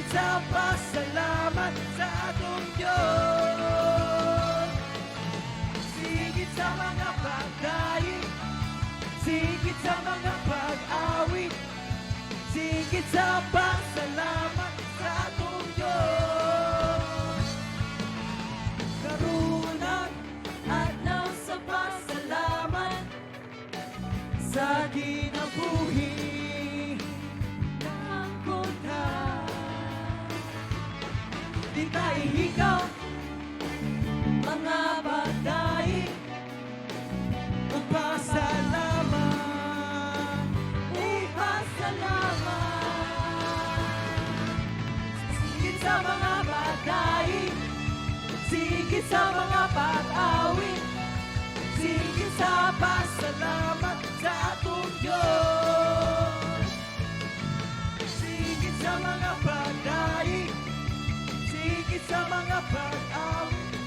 Sigit sa pasalamat sa atong Diyos. Sigit sa mga pagdaig, sigit sa mga pag-awit, sigit sa pasalamat sa atong Diyos. Karunang adlaw sa pasalamat sa kinabuhi ng ta. Di ta ihikaw mga pagdaig, magpasalamat, ipasalamat. Sigit sa mga pagdaig, sigit sa mga pag-awit, sigit sa pasalamat sa atong Diyos. Sigit sa mga pagdaig, sigit sa mga pag-awit,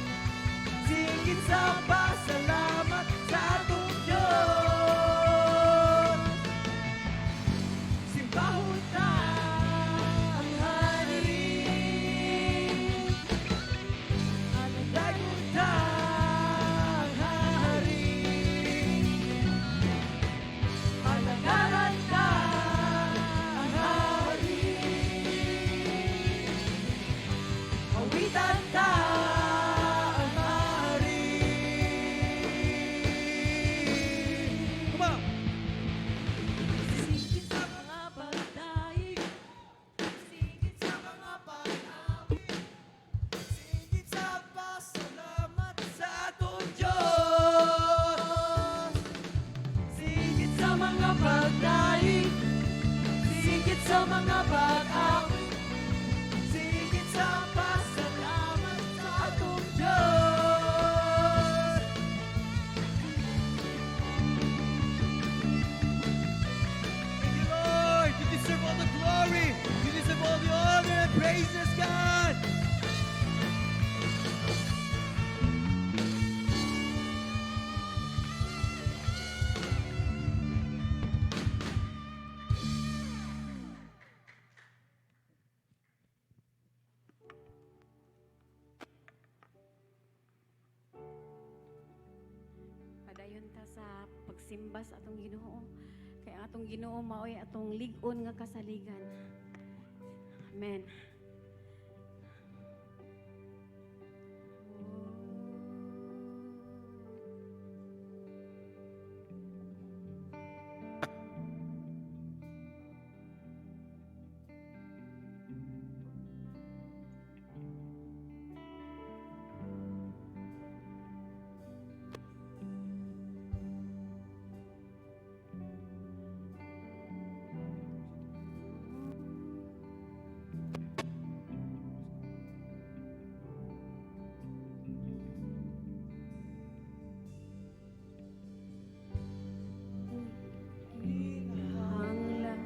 sigit sa pasalamat sa atong Diyos. Simbahon ta ang hari, Alagdagon ta ang hari, Alangaran ta ang hari, Awitan ta ang hari. Come on! Sigit sa mga pagdaig, sigit sa mga pag-awit, sigit sa pasalamat sa atong Diyos. Sigit sa mga pagdaig, sigit sa mga pag-awit, sigit sa pasalamat sa atong Diyos. Thank you, Lord. You deserve all the glory. You deserve all the honor and praises, God. Padayon ta sa pagsimba sa atong Ginoo. Kay ang atong Ginoo maoy atong lig-on nga kasaligan. Amen. Kinahanglan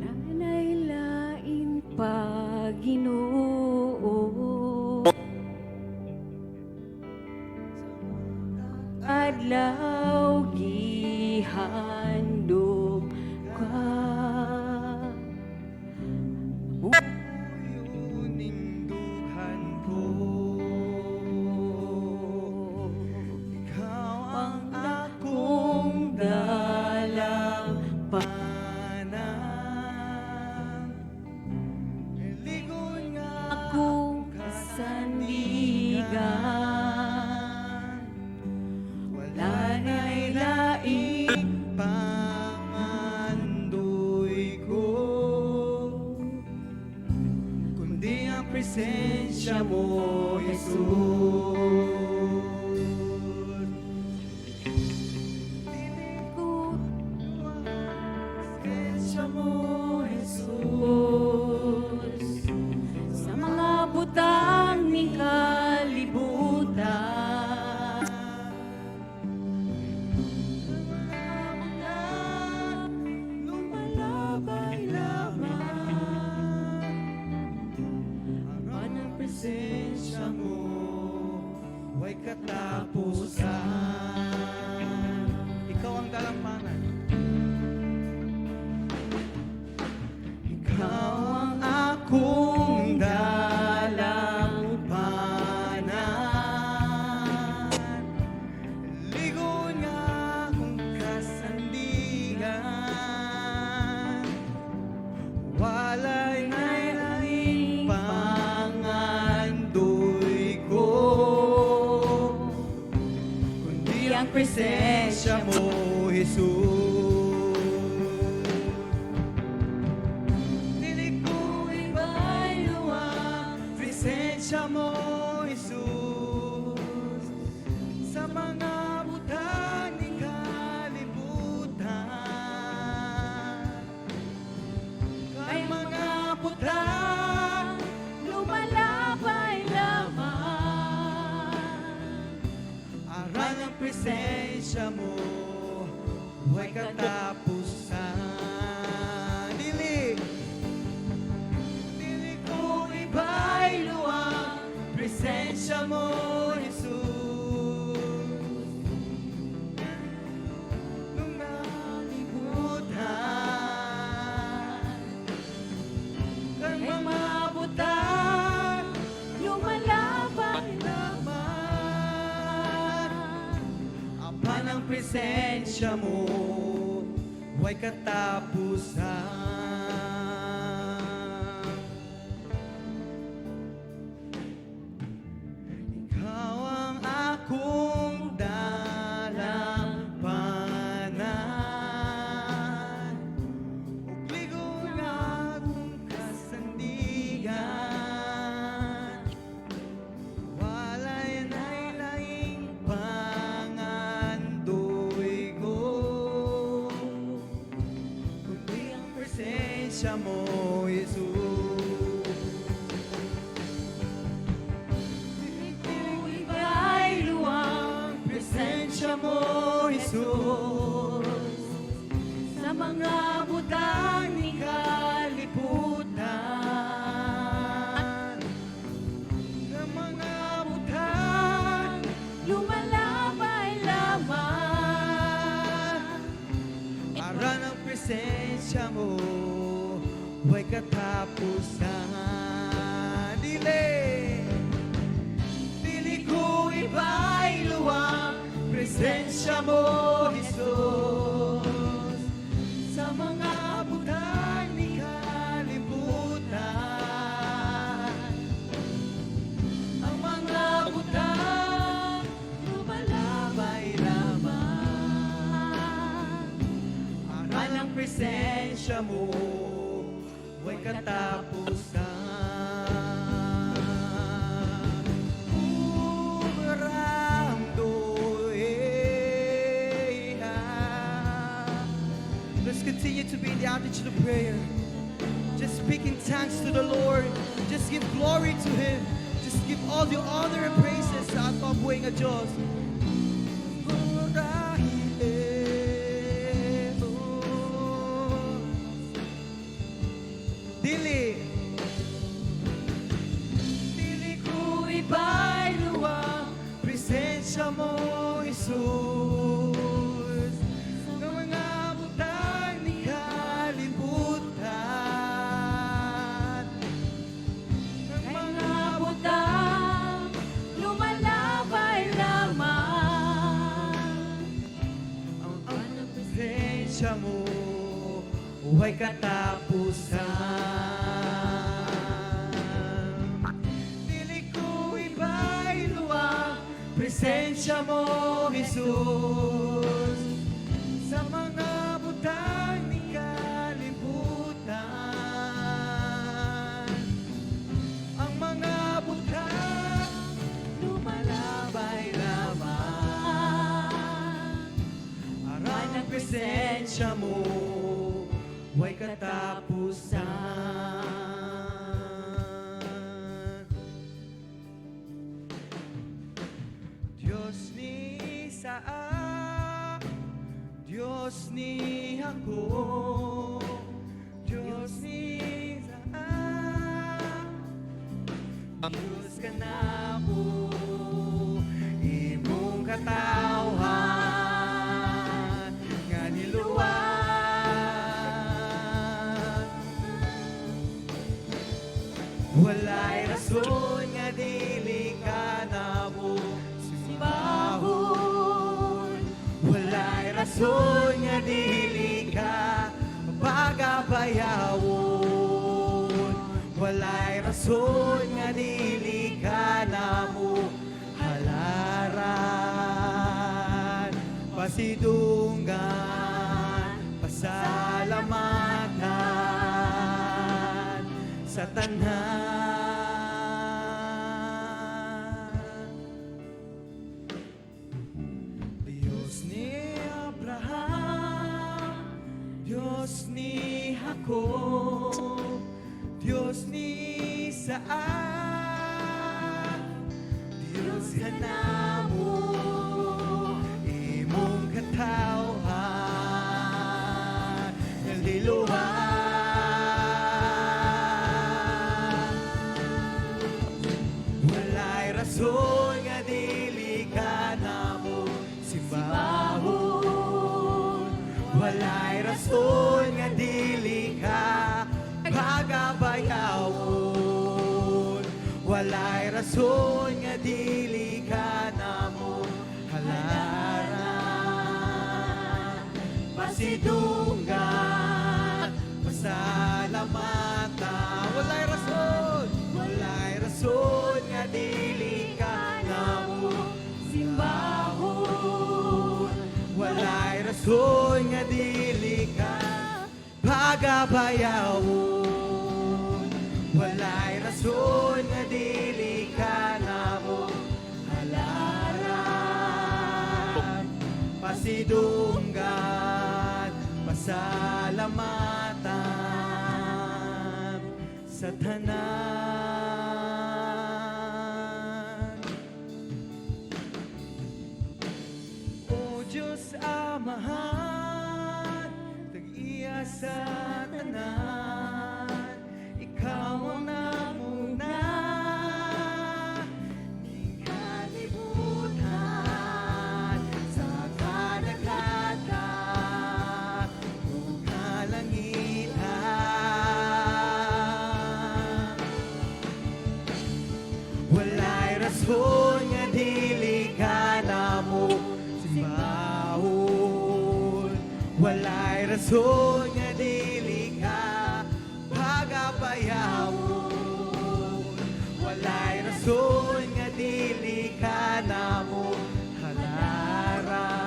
Nanay lain pa, Ginoo. Adlaw gihandom ka. Nindugan ko. Ikaw ang akong dalampanan. Ligon nga Akong kasandigan. Wala na'y laing pangandoy ko kundi ang presensya mo, Jesus. Ko Presensya mo, Jesus. Sa mga butang ni kalibutan. Lumalabay lamang aron ang presensya mo way katapusan. Ikaw ang dalampanan. Presensya mo, Jesus. Dili ko iba'y luwang presensya mo, Jesus, sa mga butang ning kalibutan. Kay mga butang lumalabay lamang. Aran ang presensya mo, huwag katapusan. Dili, dili ko iba'y luwang presensya mo, Jesus, nung nalibutan. Kang mga butang lumalabay lamang. Apan ang presensya mo, huwag katapusan. Ikaw ang akong dalampanan ug ligon nga akong kasandigan. Walay nay laing pangandoy ko kundi ang presensya mo, Jesus. Iba'y luwang presensya mo, Jesus, sa mga butang ni kalibutan. Sa mga butang lumalabay lamang. Aran ang presensya mo, huwag katapusan. Dili, dili ko iba'y luwang presensya mo, Jesus, sa mga butang ni kalibutan. Ang mga butang lumalabay lumalabay lamang. Aral ang presensya mo, huwag katapusan. Let's continue to be in the attitude of prayer. Just speaking thanks to the Lord. Just give glory to Him. Just give all the honor and praises sa atong buhay nga Diyos. Dili, dili ko iba'y luwang presensya mo, Jesus, ng mga butang ni kalibutan. Ng mga butang lumalabay lamang. Ang presensya mo, huwag katapusan. Dili ko iba'y luwang presensya mo, Jesus, sa mga butang ni kalibutan. Ang mga butang lumalabay lamang. Aral ang presensya mo, huwag katapusan. Diyos ni Isaac, Diyos ni Jacob, Diyos ni Isaac, Diyos ka na po, imong katawhan, nga niluwat. Walay rason nga dili ka na mo simbahon. Walay rason nga dili ka pagabayawon. Walay rason nga dili ka na mo halaran. Pasidunggan, pasalamatan sa tanan. Diyos ni Abraham, Diyos ni Jacob, Diyos ni Isaac, Diyos kanamo, imong katawhan, naliluhan. Walay rason nga dili ka namo simbahon. Walay rason nga dili ka pagabayawon. Walay rason nga dili ka namo halaran. Pasidunggan, pasalamatan. Walay rason nga dili ka namo Simbahon. Walay rason nga dili ka pagabayawon. Walay rason nga dili ka namo halaran. Pasidunggan, pasalamatan sa tanan. O Diyos Amahan, tag-iya sa tanan, ikaw ang namuna ning kalibutan sa kadaghatan ug kalangitan. Walay rason nga dili ka namo simbahon. Walay rason nga dili ka pagabayawon. Walay rason nga dili ka namo halaran.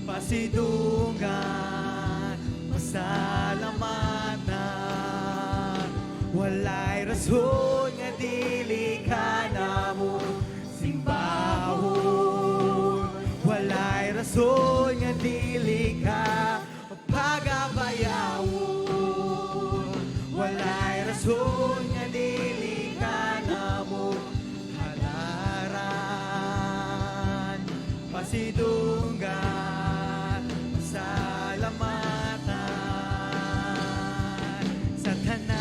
Pasidunggan, pasalamatan. Walay rason nga dili ka namo simbahon. Walay rason nga dili ka pagabayawon. Walay rason nga dili ka namo halaran. Pasidunggan, pasalamatan sa tanan.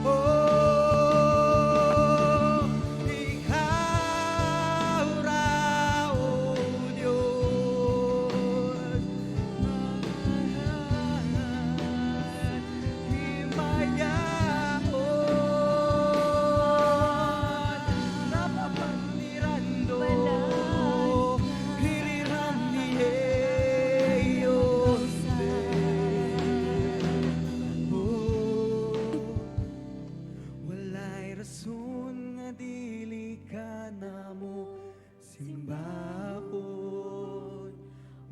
Oh, ikaw ra, O Diyos, himayaon, napapanirando, hiriran ni Diyos. Oh, walay rason nga dili ka namo simbahon.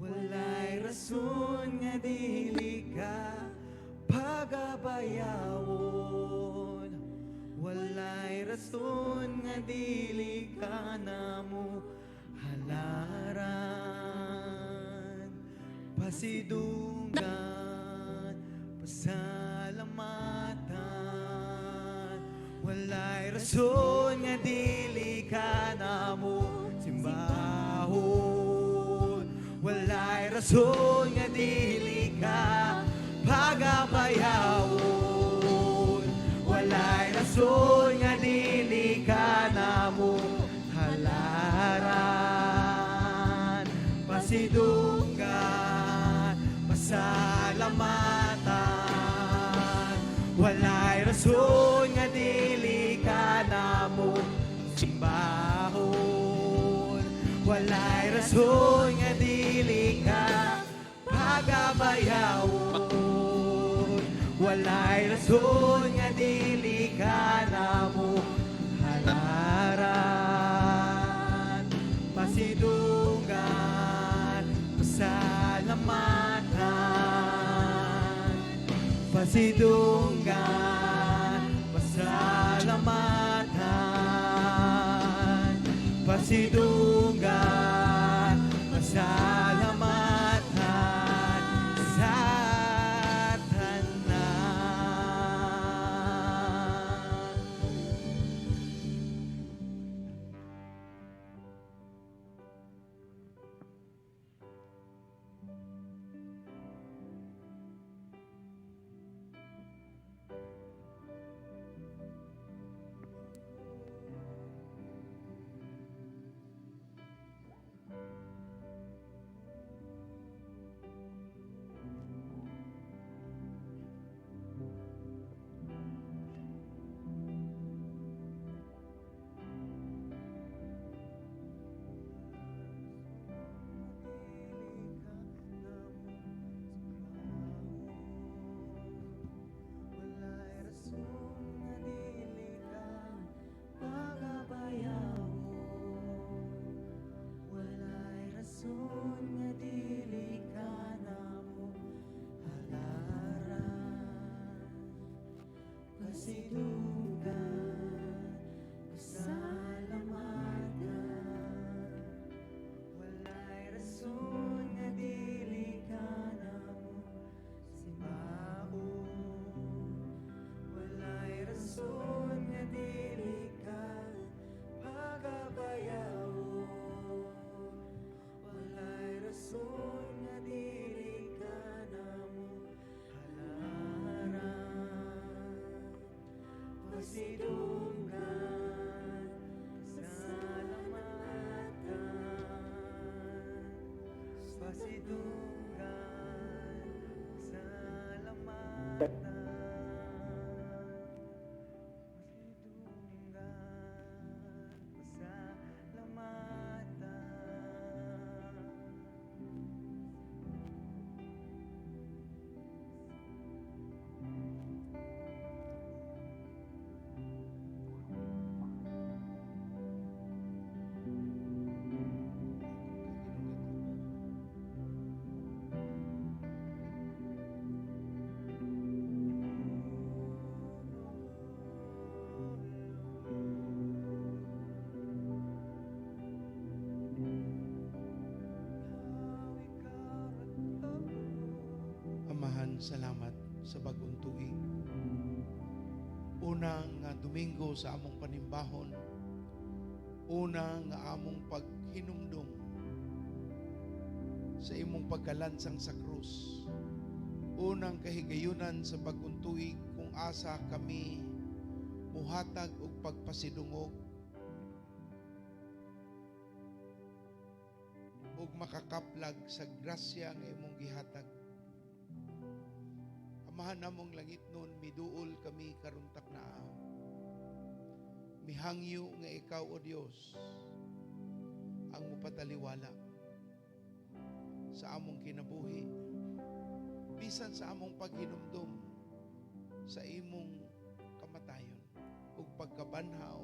Walay rason nga dili ka pagabayawon. Walay rason nga dili ka namo halaran. Pasidunggan, pasalamatan. Walay rason nga dili ka namo simbahon. Walay rason nga dili ka pagabayawon. Walay rason nga dili ka namo halaran. Pasidunggan, pasalamatan. Walay rason nga dili ka namo simbahon. Walay rason nga dili ka pagabayawon. Walay rason nga dili ka namo halaran. Pasidunggan, pasalamatan. Pasidunggan, pasalamatan sa tanan. Wala'y rason nga dili ka pagabayawon. Wala'y rason nga dili ka namo halaran. Pasidunggan, pasalamatan. Wala'y rason nga dili ka namo simbaon. Wala'y rason nga dili ka pagabayawon. Wala'y rason nga dili ka namo halaran. Pasidunggan, pasalamatan. Pasidunggan, pasalamatan. Pasidunggan, pasalamatan. Amahan, salamat sa bagong tuig. Una nga Domingo sa among panimbahon. Una nga among paghinumdum sa imong pagkalansang sa krus. Unang kahigayunan sa bagong tuig kung asa kami muhatag og pagpasidungog ug makakaplag sa grasya nga imong gihatag. Amahan namong langit nun, miduol kami karon taknaa. Mihangyo nga ikaw, O Dios, ang mupataliwala sa among kinabuhi, bisan sa among paghinumdum sa imong kamatayon ug pagkabanhaw,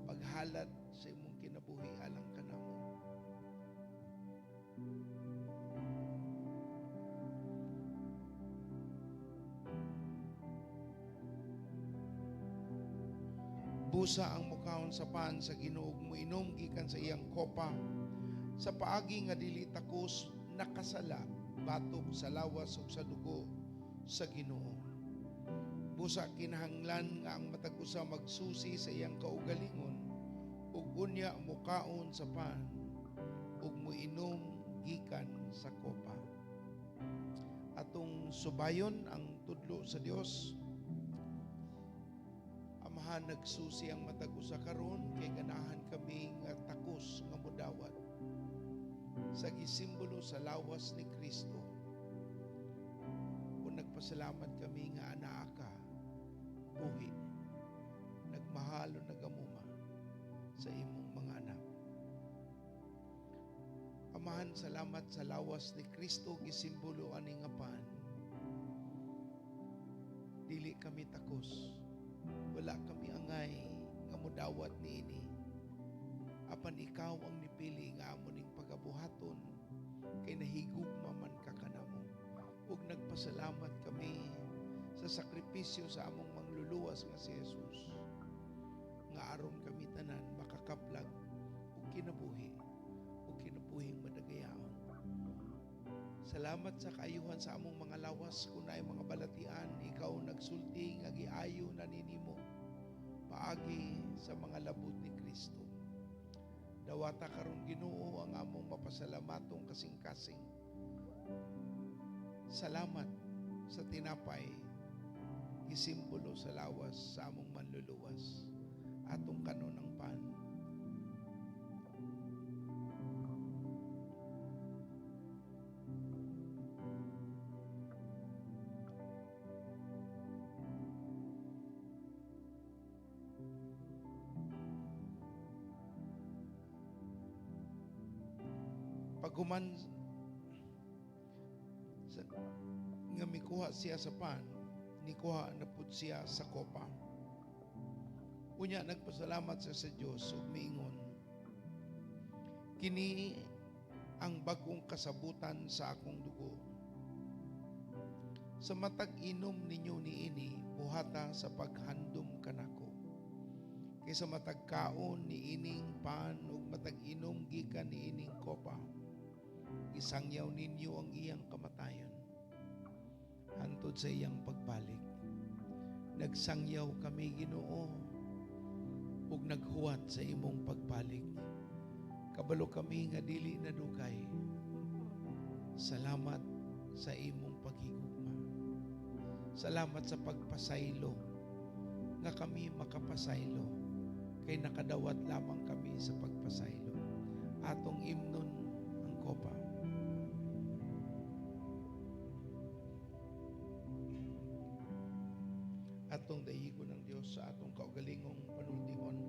paghalad sa imong kinabuhi alang kanamo. Busa ang mukaon sa pan sa Ginoo ug moinom gikan sa iyang kopa sa paagi nga dili takos nakasala batok sa lawas ug sa dugo sa Ginoo. Busa kinahanglan nga ang matag usa magsusi sa iyang kaugalingon ug unya mukaon sa pan ug moinom gikan sa kopa. Atong subayon ang tudlo sa Dios. Amahan, nagsusi ang matag usa karon kay ganahan kami nga takos nga modawat sa gisimbolo sa lawas ni Kristo. Ug nagpasalamat kami nga anaa ka buhi, nagmahal o nagamuma sa imong mga anak. Amahan, salamat sa lawas ni Kristo gisimbolo ani nga pan. Dili kami takos. Wala kami angay nga modawat niini. Apan ikaw ang nipili nga amo ning pagabuhaton kay nahigugma man ka kanamo. Ug nagpasalamat kami Sa sakripisyo sa among mangluluwas nga si Jesus, nga aron kami tanan makakaplag og kinabuhi ug kinabuhing madagayaon. Salamat sa kaayuhan sa among mga lawas kung naay mga balatian, ikaw nagsulti nga giayo na ninimo paagi sa mga labot ni Kristo. Dawata karon, Ginoo, ang among mapasalamatong kasing-kasing. Salamat sa tinapay, gisimbolo sa lawas sa among manluluwas. Atong kanon ang pan. Paghuman sa, nga mikuha siya sa pan, nikuha na pud siya sa kopa. Unya nagpasalamat siya sa Dios ug miingon, "Kini ang bagong kasabutan sa akong dugo. Sa matag inom ninyo niini, buhata sa paghandom kanako. Kay sa matag kaon niining pan ug matag inom gikan niining kopa, isangyaw ninyo ang iyang kamatayon hantod sa iyang pagbalik." Nagsangyaw kami, Ginoo, ug naghuwat sa imong pagbalik. Kabalo kami nga dili na dugay. Salamat sa imong paghigugma. Salamat sa pagpasaylo nga kami makapasaylo kay nakadawat lamang kami sa pagpasaylo. Atong imnon ang kopa. Atong dayigon ng Dios sa atong kaugalingong panultihon.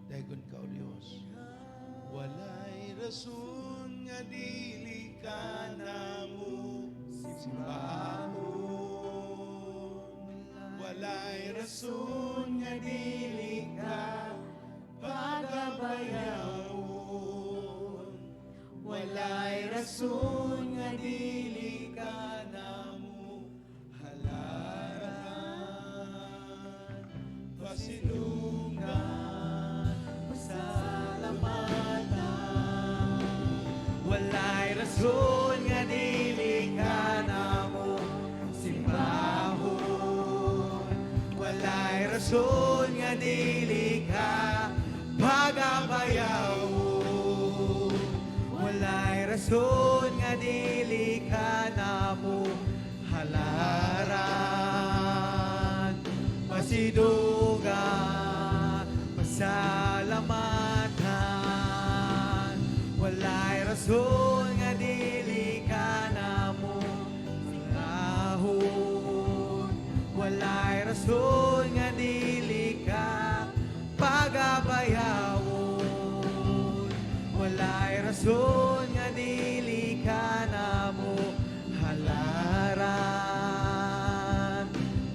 Dayon ka, O Dios. Walay rason nga dili ka namo simbahon. Walay rason nga dili ka pagabayawon. Walay rason nga dili ka namo halaran. Pasidunggan, Pasalamatan. Walay rason nga dili ka namo simbahon. Walay rason nga dili ka pagabayawon. Walay rason nga dili ka namo halaran. Pasidunggan, pasalamatan. Walay rason nga dili ka namo simbahon. Walay rason nga dili ka pagabayawon. Walay rason nga dili ka namo halaran.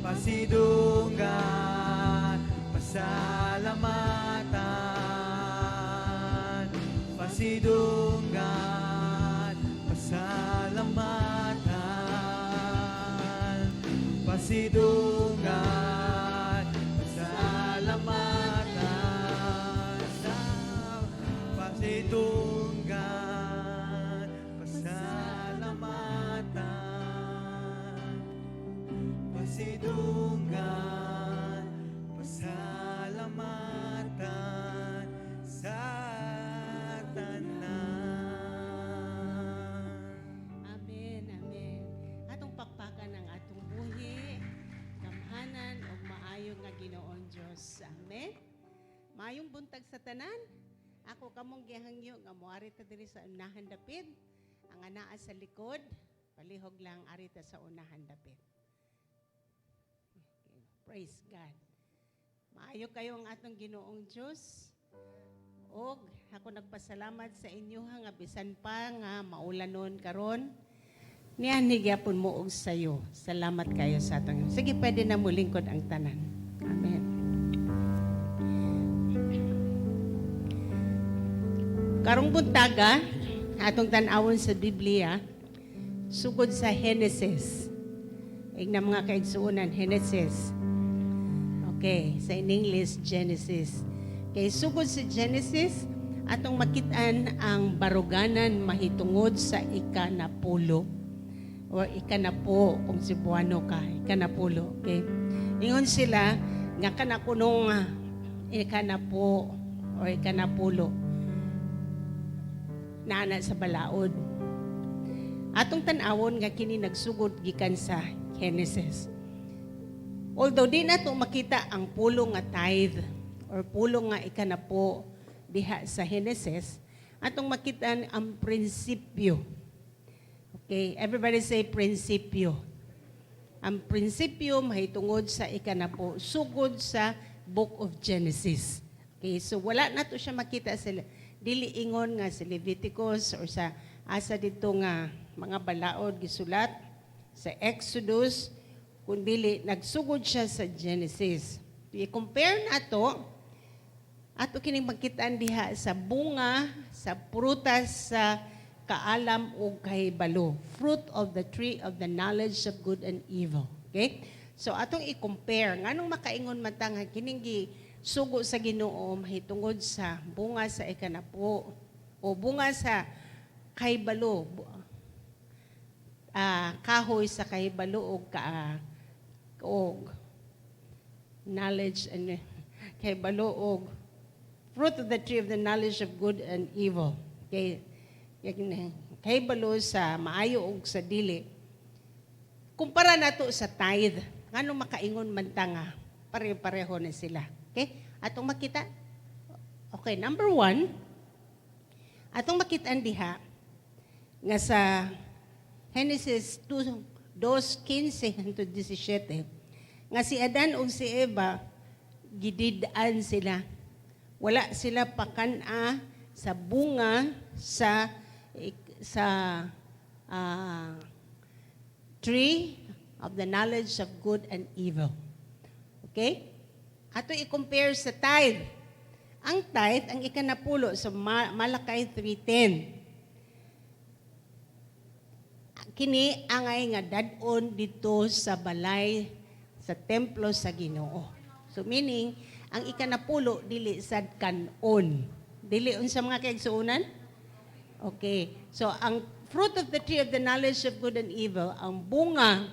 Pasidunggan, pasalamatan. Pasidunggan, pasalamatan. Pasidunggan, pasalamatan. Pasidunggan, pasalamatan. Pasidunggan, pasalamatan sa tanan. Amen, amen. Atong pakpakan ang atong buhi, gamhanan ug maayo nga Ginoon Dios. Amen. Maayong buntag sa tanan. Ako kamong gihangyo nga moari ta diri sa unahan dapit. Ang anaa sa likod, palihog lang ari ta sa unahan dapit. Okay. Praise God. Maayo kayo ang atong Ginoong Dios. Og ako nagpasalamat sa inyo ha, nga bisan pa nga maulanon karon. Niyan gyapon mo og sayo. Salamat kayo sa atong. Sige, pwede na mulingkod ang tanan. Amen. Karong buntaga, atong tan-awon sa Biblia, sugod sa Genesis. Igna mga kaigsuonan, Genesis. Okay, sa in English, Genesis. Kay sugod sa Genesis, atong makitaan ang baruganan mahitungod sa ikanapulo or ikanapo kung Cebuano ka, ikanapulo. Okay? Ingon sila nga kanakunong ikanapo or ikanapulo naana sa balaod. Atong tan-awon nga kini nagsugod gikan sa Genesis. Although di nato makita ang pulo nga tithe or pulo nga ikanapo diha sa Genesis, atong makita ang prinsipyo. Okay, everybody say prinsipyo. Ang prinsipyo mahitungod sa ikanapo sugod sa Book of Genesis. Okay, so wala nato siya makita sa dili ingon nga sa Leviticus or sa asa dito nga mga balaod gisulat sa Exodus, kundili nagsugod siya sa Genesis. I-compare nato ato kining makitaan diha sa bunga sa prutas sa kaalam ug kahibalo, fruit of the tree of the knowledge of good and evil. Okay? So atong i-compare nganong makaingon man ta nga kining sugo sa Ginoo mahitungod sa bunga sa ikanapo o bunga sa kahibalo, kahoy sa kahibalo og ka og knowledge and kahibalo og fruit of the tree of the knowledge of good and evil. Okay. Kahibalo sa maayo og sa dili. Kumpara nato sa tithe, ngano makaingon man ta nga pare-pareho na sila. Okay? Atong makita. Okay, number one, atong makita diha nga sa Genesis 2, 2:15 hangtod 17, nga si Adan ug si Eva gidid-an sila. Wala sila pakan-a sa bunga sa tree of the knowledge of good and evil. Okay? Ato i-compare sa tithe. Ang tithe, ang ikanapulo sa Malachi 3:10. Kini angay nga dad-on dito sa balay sa templo sa Ginoo. So meaning, ang ikanapulo dili sad kanon. Dili unsa, mga kaigsuonan? Okay. So ang fruit of the tree of the knowledge of good and evil, ang bunga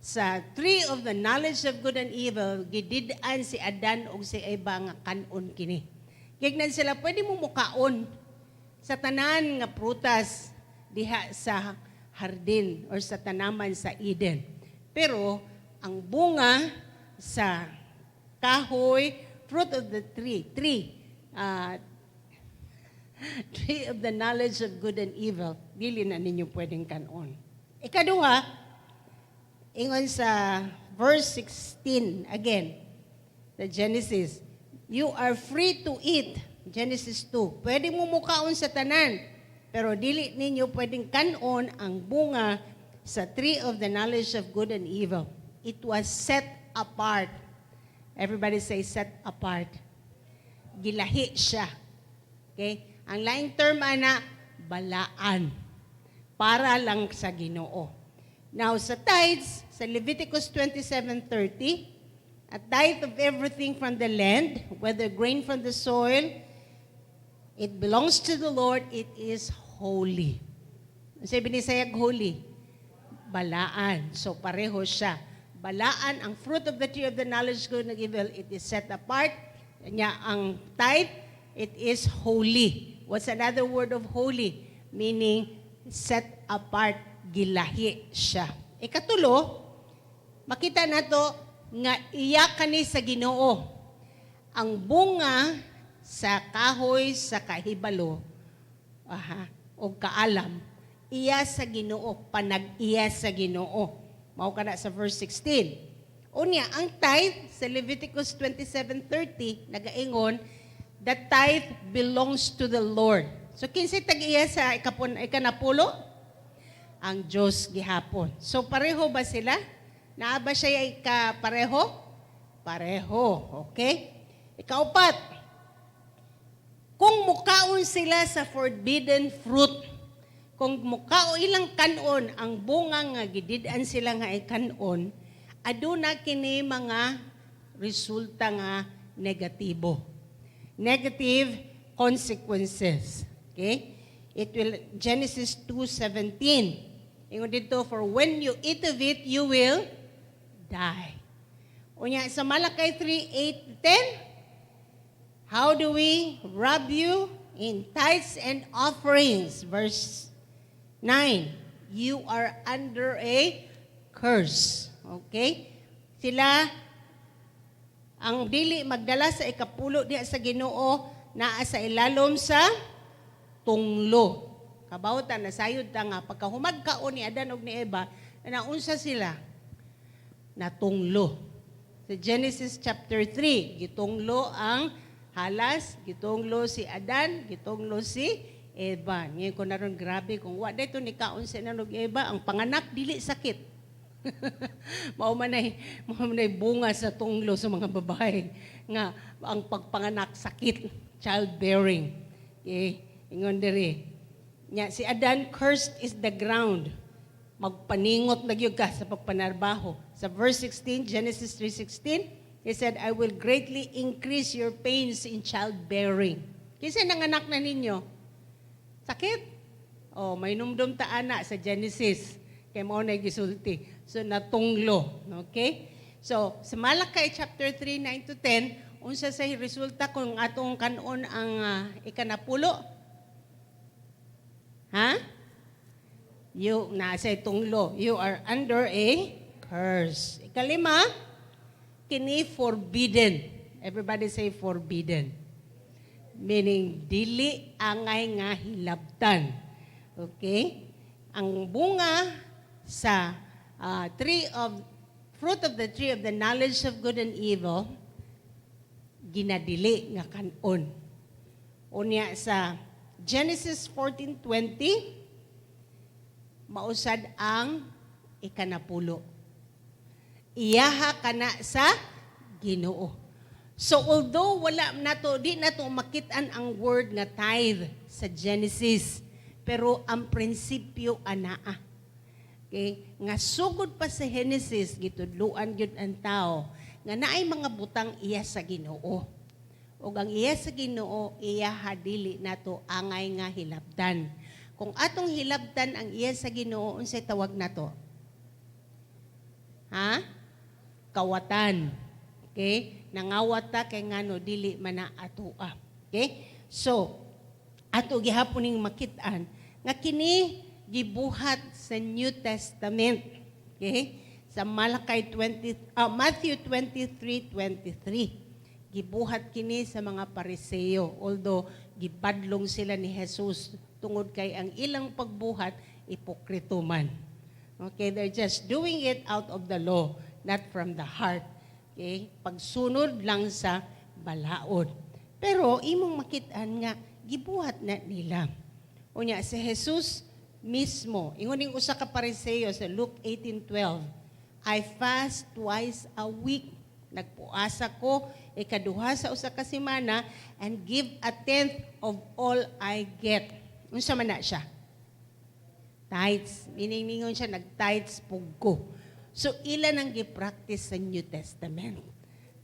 sa tree of the knowledge of good and evil, gidid-an si Adan ug si Eva nga kanon kini. Gignan sila, pwede mo mukaon sa tanan nga prutas diha sa hardin or sa tanaman sa Eden. Pero ang bunga sa kahoy, fruit of the tree of the knowledge of good and evil, dili na ninyo pwedeng kanon. Ikaduha, ingon sa verse 16, again, the Genesis, you are free to eat. Genesis 2. Pwede mo mukaon sa tanan, pero dili ninyo pwedeng kanon ang bunga sa tree of the knowledge of good and evil. It was set apart. Everybody say set apart. Gilahi siya. Okay? Ang laing term ana, balaan. Para lang sa Ginoo. Now, sa tithes, sa Leviticus 27:30, a tithe of everything from the land, whether grain from the soil, it belongs to the Lord, it is holy. Sa Binisaya, holy? Balaan. So, pareho siya. Balaan, ang fruit of the tree of the knowledge good and evil, it is set apart. Nya, ang tithe, it is holy. What's another word of holy? Meaning, set apart, gilahi siya. Ikatulo, makita nato nga iya kani sa Ginoo. Ang bunga sa kahoy sa kahibalo, aha, o kaalam, iya sa Ginoo, panag-iya sa Ginoo. Mao kana sa verse 16. Unya, ang tithe sa Leviticus 27:30 nagaingon, the tithe belongs to the Lord. So kinsay tag-iya sa ikapon ikanapulo? Ang Diyos gihapon. So pareho ba sila? Naa ba siya ikapareho? Pareho. Okay? Ikaupat, kung mukaon sila sa forbidden fruit, kung mukao ilang kanon ang bunga nga gidid-an sila nga ikanon, aduna kini mga resulta nga negatibo. Negative consequences. Okay? It will Genesis 2:17. Ingon dito, "For when you eat of it, you will die." Unya sa Malachi 3:8 10, "How do we rob you? In tithes and offerings." Verse 9, "You are under a curse." Okay? Sila, ang dili magdala sa ikapulo diha sa Ginoo, naa sa ilalom sa tunglo. Kabaw ta, nasayod ta nga pagkahumag kaon ni Adan ug ni Eva, naunsa sila? Natunglo. Sa Genesis chapter 3, gitunglo ang halas, gitunglo si Adan, gitunglo si Eva. Ngayon ko na ron, grabe, kung wa dito ni kaon si Adan ug Eva, ang panganak dili sakit. Mao man ay bunga sa tunglo sa mga babae nga ang pagpanganak sakit, childbearing. Okay, ingon diri. Nya si Adan, "Cursed is the ground." Magpaningot na gyud ka sa pagpanarbaho. Sa verse 16, Genesis 3:16, he said, "I will greatly increase your pains in childbearing." Kinsa nanganak na ninyo? Sakit? Oh, may numdum ta ana sa Genesis. Kay mao na gisulti. So natunglo, okay? So sa Malachi chapter 3, 9 to 10, unsa sa resulta kung atong kanon ang ikanapulo? Ha? You nasa tunglo. You are under a curse. Ikalima, kini forbidden. Everybody say "forbidden." Meaning dili angay nga hilabtan. Okay? Ang bunga sa tree of fruit of the tree of the knowledge of good and evil, ginadili nga kanon. Unya sa Genesis 14:20, mausad ang ikanapulo. Iyaha kana sa Ginoo. So although wala nato di nato makit-an ang word nga tithe sa Genesis, pero ang prinsipyo anaa. Okay? Nga sugod pa sa Genesis, gitudluan gyud ang tao nga naay mga butang iya sa Ginoo. Ug ang iya sa Ginoo, iya dili nato angay nga hilabtan. Kung atong hilabtan ang iya sa Ginoo, unsay tawag nato? Ha? Kawatan. Okay? Nangawat ta kay ngano dili man na atoa. Okay? So, ato gihapon ning makit-an nga kini gibuhat sa New Testament. Okay? Sa Malachi 20 Matthew 23:23. Gibuhat kini sa mga Pariseo, although gibadlong sila ni Jesus tungod kay ang ilang pagbuhat ipokrito man. Okay, they're just doing it out of the law, not from the heart. Okay? Pagsunod lang sa balaod. Pero imong makit-an nga gibuhat na nila. Unya si Jesus mismo, ingon ning usa ka Pariseo sa Luke 18:12, "I fast twice a week. Nagpuasa ko ikaduha sa usa ka semana and give a tenth of all I get." Unsa man na siya? Tithes. Meaning ningon siya, nag-tithes pug ko. So ila nang gi-practice sa New Testament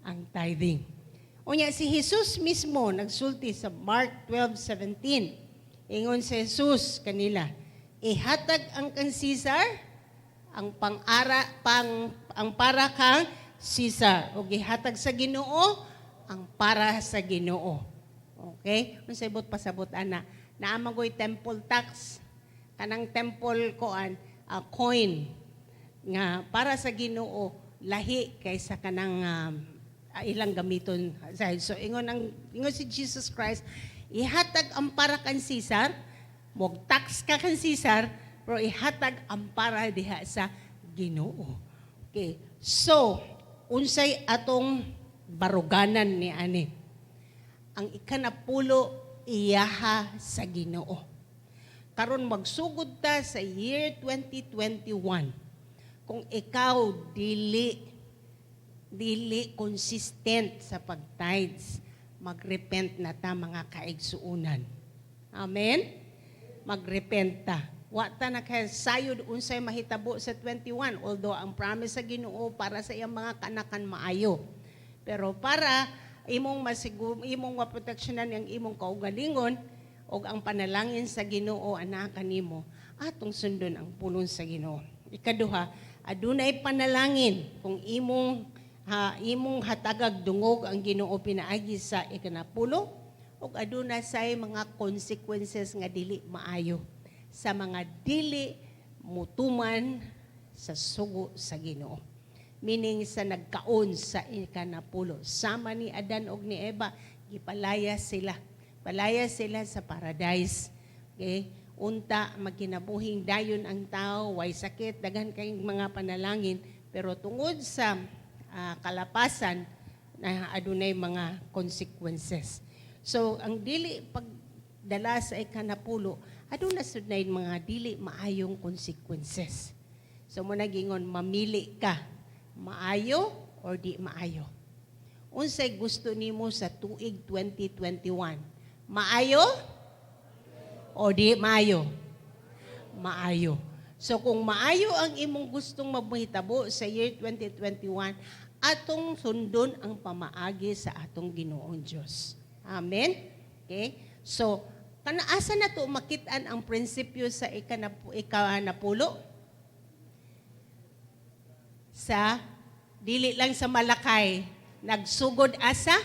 ang tithing. Unya si Jesus mismo nagsulti sa Mark 12:17. Ingon si Jesus kanila, "Ihatag ang kang Caesar ang pang-ara pang ang para kang Caesar ug ihatag sa Ginoo ang para sa Ginoo." Okay? Unsay buot pasabot ana? Naa man goy temple tax, kanang temple koan coin nga para sa Ginoo lahi kaysa kanang ilang gamiton. So ingon si Jesus Christ, ihatag ang para kan Caesar, mo tax ka kan Caesar, pero ihatag ang para diha sa Ginoo. Okay. So, unsay atong baruganan ni ani? Ang ikanapulo, iyaha sa Ginoo. Karon magsugod ta sa year 2021. Kung ikaw dili Dili consistent sa pag-tithes. Magrepent na ta, mga kaigsuunan. Amen? Magrepent ta. Wa ta nakasayod unsay mahitabo sa 21, although ang promise sa Ginoo para sa iyang mga kanakan maayo. Pero para imong masigur, imong maproteksyonan ang imong kaugalingon ug ang panalangin sa Ginoo anaa kanimo, atong sundon ang pulong sa Ginoo. Ikaduha, adunay panalangin kung imong hatagag dungog ang Ginoo pinaagi sa ikanapulo, ug aduna say mga consequences nga dili maayo sa mga dili mutuman sa sugo sa Ginoo. Meaning sa nagkaon sa ikanapulo. Sama ni Adan og ni Eva, gipalaya sila. Palaya sila sa paradise. Okay? Unta magkinabuhing dayon ang tao, way sakit, daghan kayong mga panalangin, pero tungod sa kalapasan na adunay mga consequences. So ang dili pagdala sa ikanapulo, aduna sud nay mga dili maayong consequences. So mo nagingon, mamili ka, maayo or di maayo. Unsay gusto nimo sa tuig 2021? Maayo o di maayo? Maayo. So kung maayo ang imong gustong mahitabo sa year 2021, atong sundon ang pamaagi sa atong Ginoong Dios. Amen? Okay? So, kanaasa na to makit-an ang prinsipyo sa ikanapulo? Sa, dili lang sa Malakay, nagsugod asa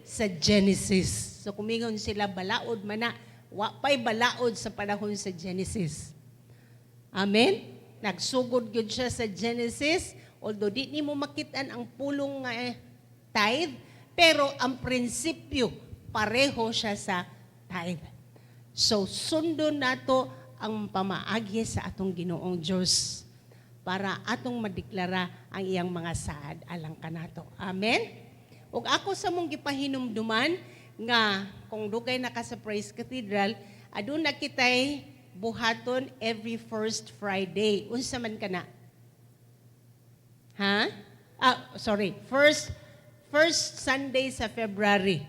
sa Genesis. So kumingon sila, balaod man na, wa pa'y balaod sa panahon sa Genesis. Amen? Nagsugod gyud siya sa Genesis, although di nimo makit-an ang pulong nga tithe, pero ang prinsipyo pareho siya sa tithe. So sundon nato ang pamaagi sa atong Ginoong Dios para atong madeklara ang iyang mga saad alang kanato. Amen? Ug ako sa mong gipahinumduman nga kung dugay na ka sa Praise Cathedral, aduna kitay buhaton every first Friday. Unsa man kana? Ha? Sorry. First Sunday sa February.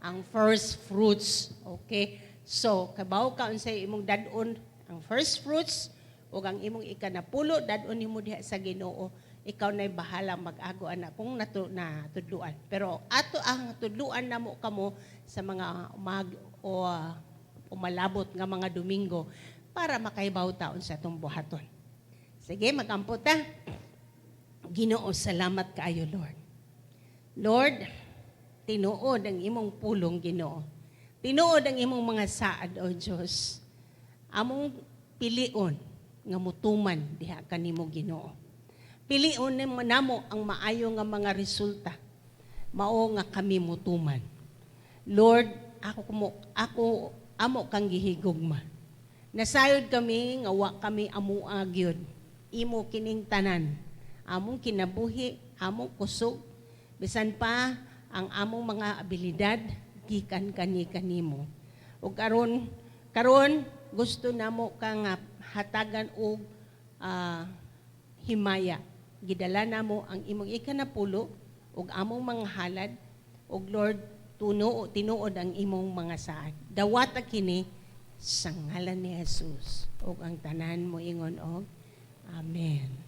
Ang first fruits. Okay? So, kabaw ka unsay imong dad-on ang first fruits ug ang imong ikanapulo, dad-on nimo diha sa Ginoo. Ikaw na'y bahala mag-ago ana kung natudluan. Pero ato ang tudluan namo kamo sa mga mag o umalabot nga mga Domingo para makaibaw taon sa atong buhaton. Sige, magampo ta. Ginoo, salamat kaayo, Lord. Lord, tinuod ang imong pulong, Ginoo. Tinuod ang imong mga saad, O Diyos. Among pilion nga mutuman diha kanimo, Ginoo. Pilion namo ang maayo nga mga resulta. Mao nga kami mutuman. Lord, ako amo kang gihigugma. Nasayod kami nga wa kami amua gyud. Imo kining tanan. Among kinabuhi, among kusog, bisan pa ang among mga abilidad gikan kani kanimo. Ug karon gusto namo ka nga hatagan og himaya. Gidala namo ang imong ikanapulo ug among mga halad ug Lord, tinuod ang imong mga saad. Dawata kini sa ngalan ni Jesus ug ang tanan mo ingon og Amen.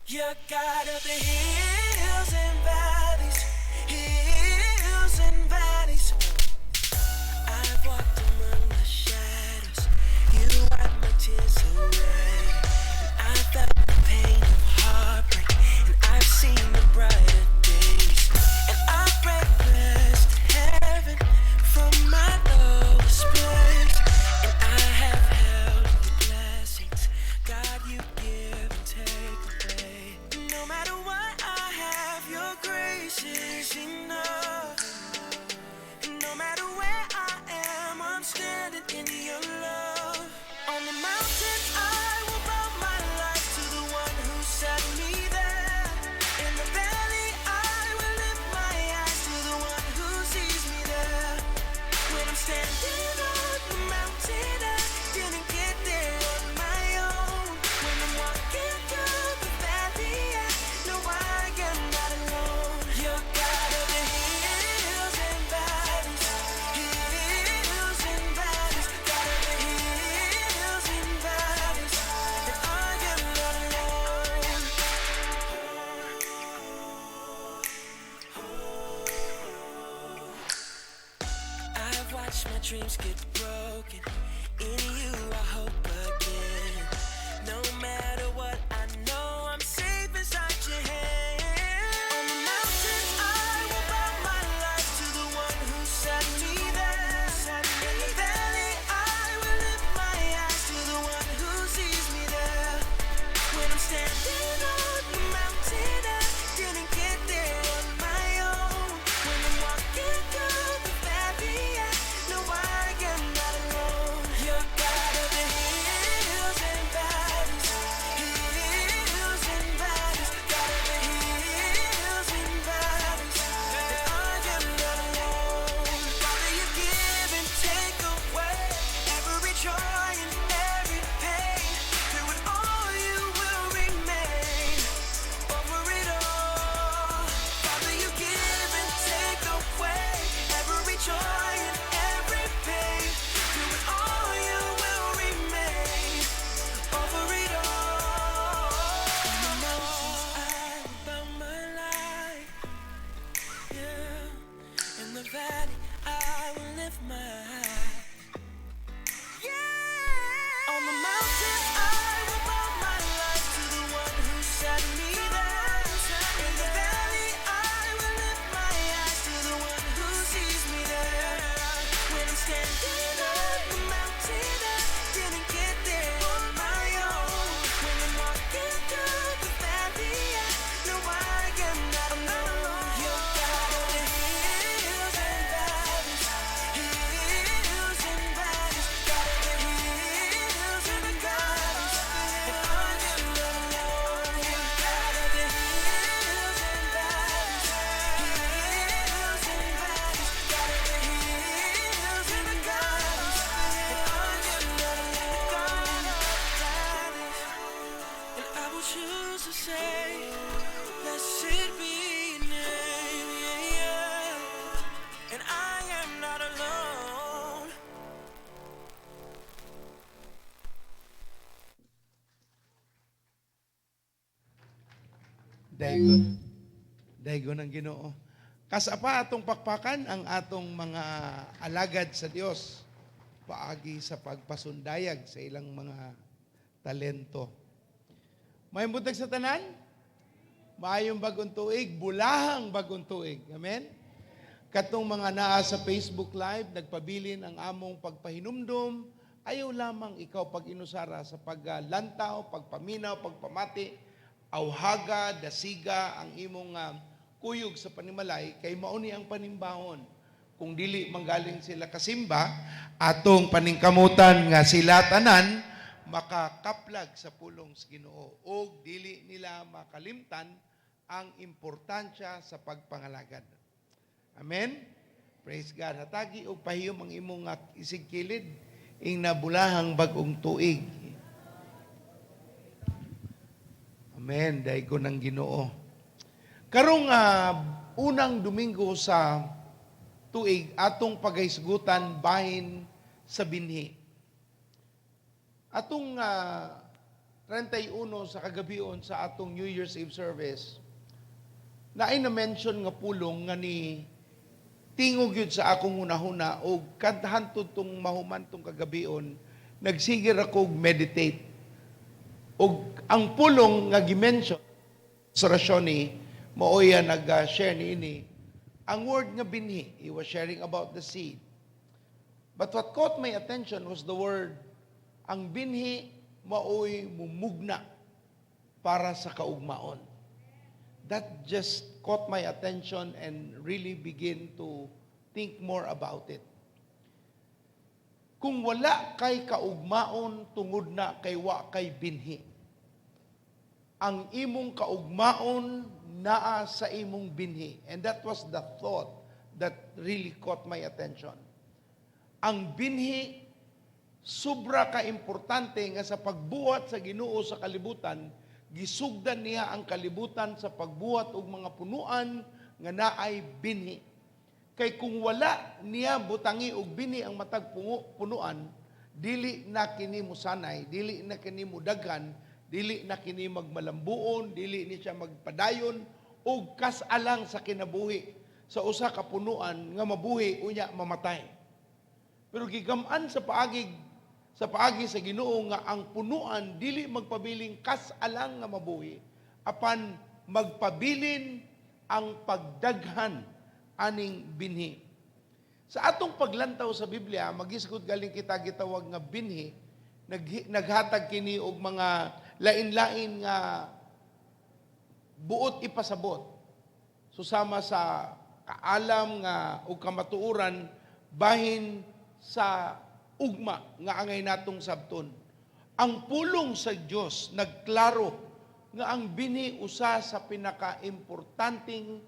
You're God of the hills and valleys, hills and valleys. I've walked among the shadows. You wiped my tears away. And I felt the pain of heartbreak, and I've seen the brighter days. And I breathless heaven from my lowest place. And I have held your blessings. God, you give and take away. No matter what I have, your grace is enough. And no matter where I am, I'm standing in your love. On the mountain, I will bow my life to the one who set me there. In the valley, I will lift my eyes to the one who sees me there. When I'm standing on the mountain, I didn't get there on my own. When I'm walking through the valley, I know I am not alone. You're God of the hills and valleys, hills and valleys, God of the hills and valleys, and I am not alone. I've watched my dreams get broken. In you, I hope again. No matter what, I know I'm safe inside your hand. On the mountain, I will bow my life to the one who set me there. In the valley, I will lift my eyes to the one who sees me there. When I'm standing on the mountain, I didn't get there on my own. When I'm walking through the valley, I know I am not alone. You're God of the hills and valleys, hills and valleys, God of the hills and valleys, and I am not alone. Father, you give and take away every joy and every pain. Through it all, you will remain over it all. Father, you give and take away every joy and every pain. Through it all, you will remain over it all. In the mountains, I will bow my life. Yeah. In the valley, I will lift my eyes. Yeah. On the mountain, I will bow my life to the one who set me there. In the valley, I will lift my eyes to the one who sees me there. When I'm standing on the mountain, I didn't get there on my own. When I'm walking through the valley, I know I am not alone. You're God of the hills and valleys, hills and valleys, God of the hills and valleys, and I am not alone. God of the hills and valleys, hills and valleys, God of the hills and valleys, and I am not alone. And I will choose to say, "Blessed be your name," yeah. And I am not alone. Daygon. Daygon ang Ginoo. Kasapa atong pakpakan ang atong mga alagad sa Dios paagi sa pagpasundayag sa ilang mga talento. Maayong buntag sa tanan. Maayong bagong tuig, bulahang bagong tuig. Amen. Katong mga naa sa Facebook Live, nagpabilin ang among pagpahinumdum, ayaw lamang ikaw pag-inusara sa paglantaw, pagpaminaw, pagpamati, awhaga, dasiga ang imong kuyog sa panimalay kay mao ni ang panimbahon. Kung dili manggaling sila kasimba, atong paningkamutan nga sila tanan makakaplag sa pulong sa Ginoo ug dili nila makalimtan ang importansya sa pagpangalagad. Amen. Praise God. Hatagi og pahiyom ang imong isigkilid ing nabulahang bag-ong tuig. Amen. Daygon ang Ginoo. Karong unang Domingo sa tuig atong paghisgutan bahin sa binhi. Atong 31 sa kagabion sa atong New Year's Eve service, naay na-mention nga pulong nga ni tingog yun sa akong hunahuna o kadhantod tong mahuman tong kagabion, nagsige ra kog meditate. Og ang pulong nga gi-mention sa Rashoni, maoya nag-share niini, ang word nga binhi, he was sharing about the seed. But what caught my attention was the word, ang binhi maoy mumugna para sa kaugmaon. That just caught my attention and really begin to think more about it. Kung wala kay kaugmaon tungod na kay wa kay binhi, ang imong kaugmaon naa sa imong binhi. And that was the thought that really caught my attention. Ang binhi sobra ka importante nga sa pagbuhat sa Ginoo sa kalibutan, gisugdan niya ang kalibutan sa pagbuhat og mga punuan nga naay binhi. Kay kung wala niya butangi og binhi ang matag punuan, dili na kini musanay, dili na kini mudaghan, dili na kini magmalambuon, dili ni siya magpadayon og kas-alang sa kinabuhi sa usa ka punuan nga mabuhi unya mamatay. Pero gigam-an sa paagi sa Ginoo nga ang punuan dili magpabiling kas-alang nga mabuhi apan magpabilin ang pagdaghan aning binhi. Sa atong paglantaw sa Biblia, magisgod galing kita gitawag nga binhi, naghatag kini og mga lain-lain nga buot ipasabot. Susama sa kaalam nga ug kamatuoran bahin sa ugma nga angay natong sabton. Ang pulong sa Dios nagklaro nga ang binhi usa sa pinakaimportanteng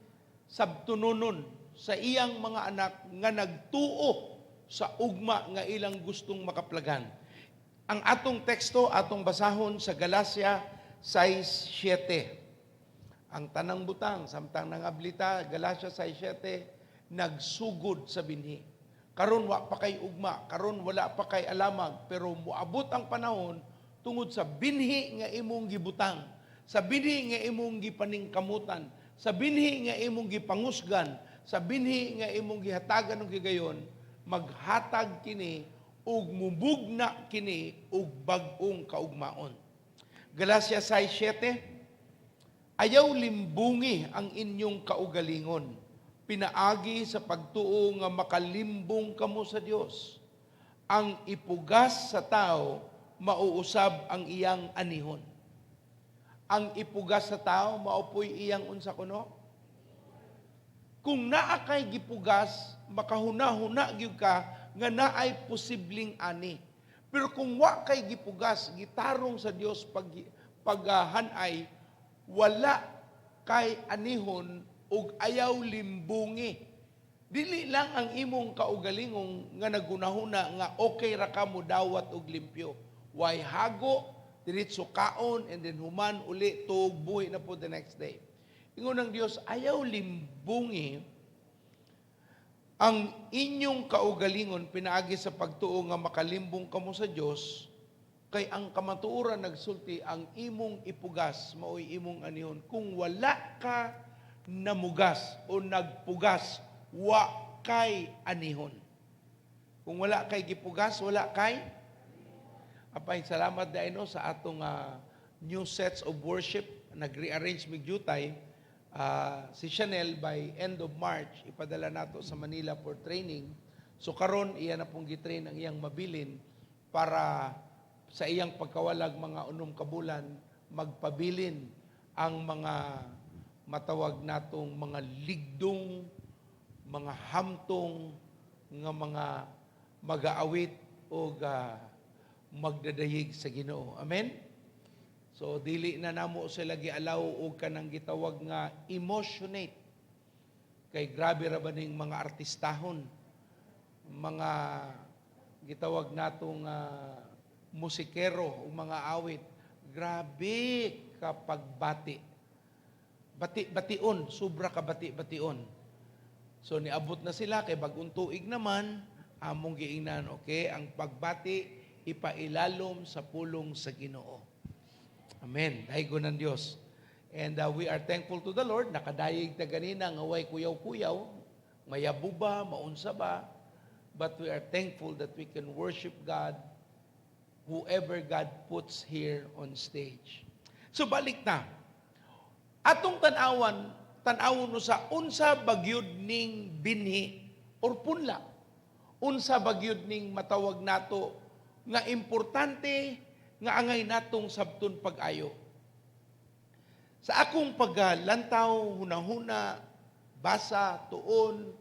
sabtunonon sa iyang mga anak nga nagtuo sa ugma nga ilang gustong makaplagan. Ang atong teksto atong basahon sa Galacia 6:7. Ang tanang butang samtang nangablita, Galacia 6:7, nagsugod sa binhi. Karon wa pa kay ugma, karon wala pa kay alamag, pero moabot ang panahon tungod sa binhi nga imong gibutang, sa binhi nga imong gipaningkamutan, sa binhi nga imong gipangusgan, sa binhi nga imong gihatagan og higayon, maghatag kini ug mumugna kini og bag-ong kaugmaon. Galacia 6:7. Ayaw limbungi ang inyong kaugalingon, pinaagi sa pagtuo nga makalimbong kamo sa Dios. Ang ipugas sa tao, mauusab ang iyang anihon. Ang ipugas sa tao, mao poy iyang unsa kuno? Kung naa kay gipugas, makahuna-huna gyud ka nga naay posibleng ani. Pero kung wa kay gipugas, gitarong sa Dios pag paghanay, wala kay anihon ug ayaw limbungi. Dili lang ang imong kaugalingong nga nagunahuna nga okay ra ka mo dawat og limpyo. Way hago, diretso kaon, and then human uli tuog buhi na po the next day. Ingon ng Dios, ayaw limbungi ang inyong kaugalingon pinaagi sa pagtuo nga makalimbong kamo sa Dios, kay ang kamatuoran nagsulti ang imong ipugas maoy imong anihon. Kung wala ka namugas o nagpugas, wa kay anihon. Kung wala kay gipugas, wala kay. Apay, salamat dahil no sa atong new sets of worship, nag-rearrange mig jutay. Si Chanel by end of March ipadala nato sa Manila for training. So karon iya na pong gitrain ang iyang mabilin para sa iyang pagkawalag mga 6 ka bulan magpabilin ang mga matawag natong mga ligdong, mga hamtong nga mga magaawit o magdadayig sa Ginoo. Amen? So dili na namo sila gialaw og kanang gitawag nga emotionate. Kay grabe ra ba ning mga artistahon, mga gitawag natong musikero o mga awit. Grabe kapag bati. Bati-bation, sobra ka bati-bation. So niabot na sila kay bagong tuig naman, among giingnan, okay, ang pagbati ipailalom sa pulong sa Ginoo. Amen. Daygon ng Dios. And we are thankful to the Lord. Nakadayeg ta ganina nga way kuyaw-kuyaw, mayabo ba, maunsa ba, but we are thankful that we can worship God, whoever God puts here on stage. So balik na. Atong tan-awan, tan-awon no sa unsa bagyod ning binhi or punla. Unsa bagyod ning matawag nato nga importante nga angay natong sabton pag-ayo. Sa akong paglantaw, hunahuna, basa, tuon,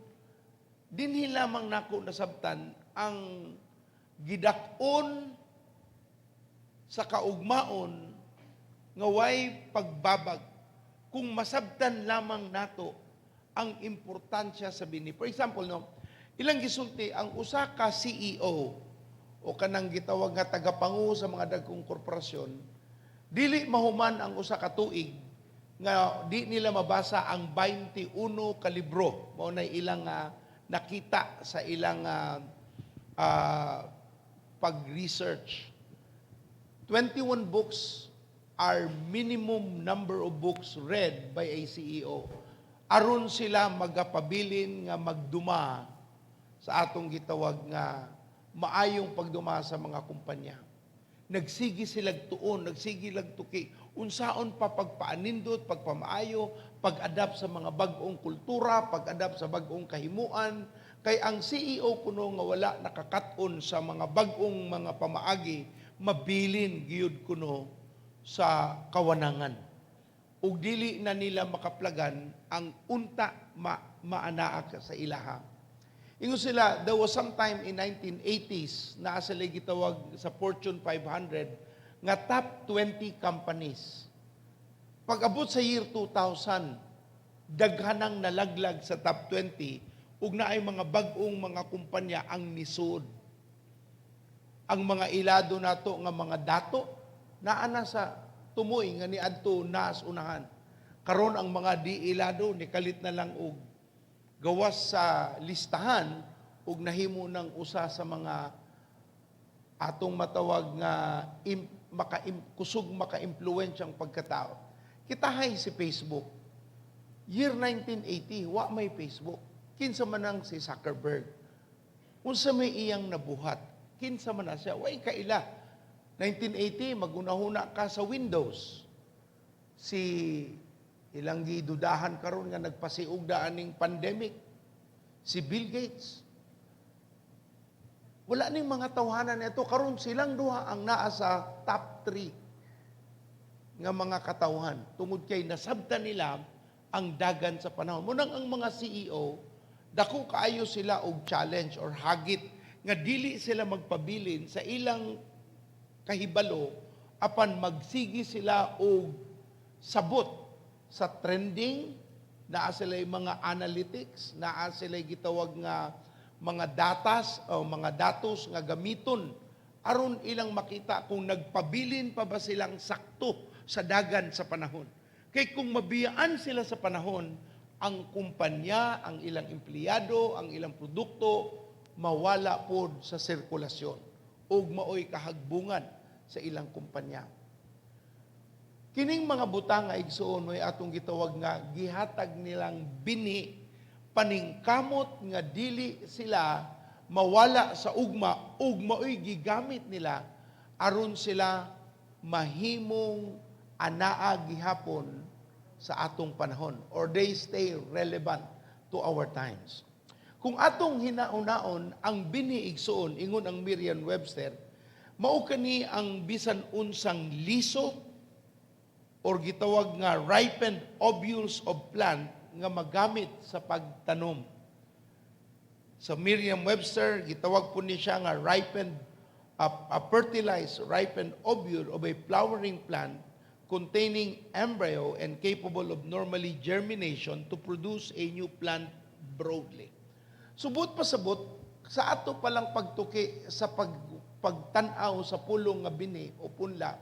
dinhi lamang nako nasabtan ang gidak-on sa kaugmaon nga way pagbabag kung masabtan lamang nato ang importansya sa binhi. For example, no, ilang gisulti ang usa ka CEO o kanang gitawag nga tagapangu sa mga dagkong korporasyon, dili mahuman ang usa ka tuig nga di nila mabasa ang 21 ka libro. Mao na ilang nakita sa ilang pag-research. 21 books are minimum number of books read by a CEO aron sila magapabilin nga magduma sa atong gitawag nga maayong pagduma sa mga kumpanya. Nagsigi silag tuon, nagsigi lag tuki, unsaon pa pagpaanindot, pagpamaayo, pag-adapt sa mga bag-ong kultura, pag-adapt sa bag-ong kahimuan, kay ang CEO kuno nga wala nakakaton sa mga bag-ong mga pamaagi, mabilin giyud kuno sa kawanangan. Ug dili na nila makaplagan ang unta maanaa sa ilaha. Ingon sila, there was some time in 1980s naa sila gitawag sa Fortune 500 nga top 20 companies. Pag-abot sa year 2000, daghanang nalaglag sa top 20 ug naay mga bag-ong mga kumpanya ang nisud. Ang mga ilado nato nga mga dato naa na sa tumoy nga niadto naas unahan. Karon ang mga di ilado nikalit na lang og gawas sa listahan ug nahimo ng usa sa mga atong matawag nga kusog maka-impluwensyang pagkatao. Kitahay si Facebook. Year 1980, wa may Facebook. Kinsa man ang si Zuckerberg? Unsa may iyang nabuhat? Kinsa man na siya? Way kaila. 1980, magunahuna ka sa Windows. Si ilang gidudahan karon nga nagpasiug daan ning pandemic, si Bill Gates. Wala ning mga tawhanan nito karon, silang duha ang naa sa top 3 nga mga katawhan tungod kay nasabtan nila ang dagan sa panahon. Munang ang mga CEO, dako kaayo sila og challenge or hagit nga dili sila magpabilin sa ilang kahibalo apan magsigi sila og sabot sa trending. Naa sila mga analytics, naa sila gitawag nga mga datas o mga datos nga gamiton aron ilang makita kung nagpabilin pa ba silang sakto sa dagan sa panahon. Kay kung mabiyaan sila sa panahon, ang kumpanya, ang ilang empleyado, ang ilang produkto mawala pod sa sirkulasyon ug maoy kahagbungan sa ilang kumpanya. Kining mga butang nga, igsuon, mo'y atong gitawag nga gihatag nilang binhi, paningkamot nga dili sila mawala sa ugma ug maoy gigamit nila aron sila mahimong anaa gihapon sa atong panahon or they stay relevant to our times. Kung atong hinaunaon ang binhi, igsuon, ingon ang Merriam-Webster, mao kani ang bisan unsang liso or gitawag nga ripened ovules of plant nga magamit sa pagtanom. Sa Merriam-Webster, gitawag po ni siya nga ripened, a fertilized ripened ovule of a flowering plant containing embryo and capable of normally germination to produce a new plant broadly. Subot pasabot, sa ato palang pagtuki sa pagtan-aw sa pulong nga binhi o punla,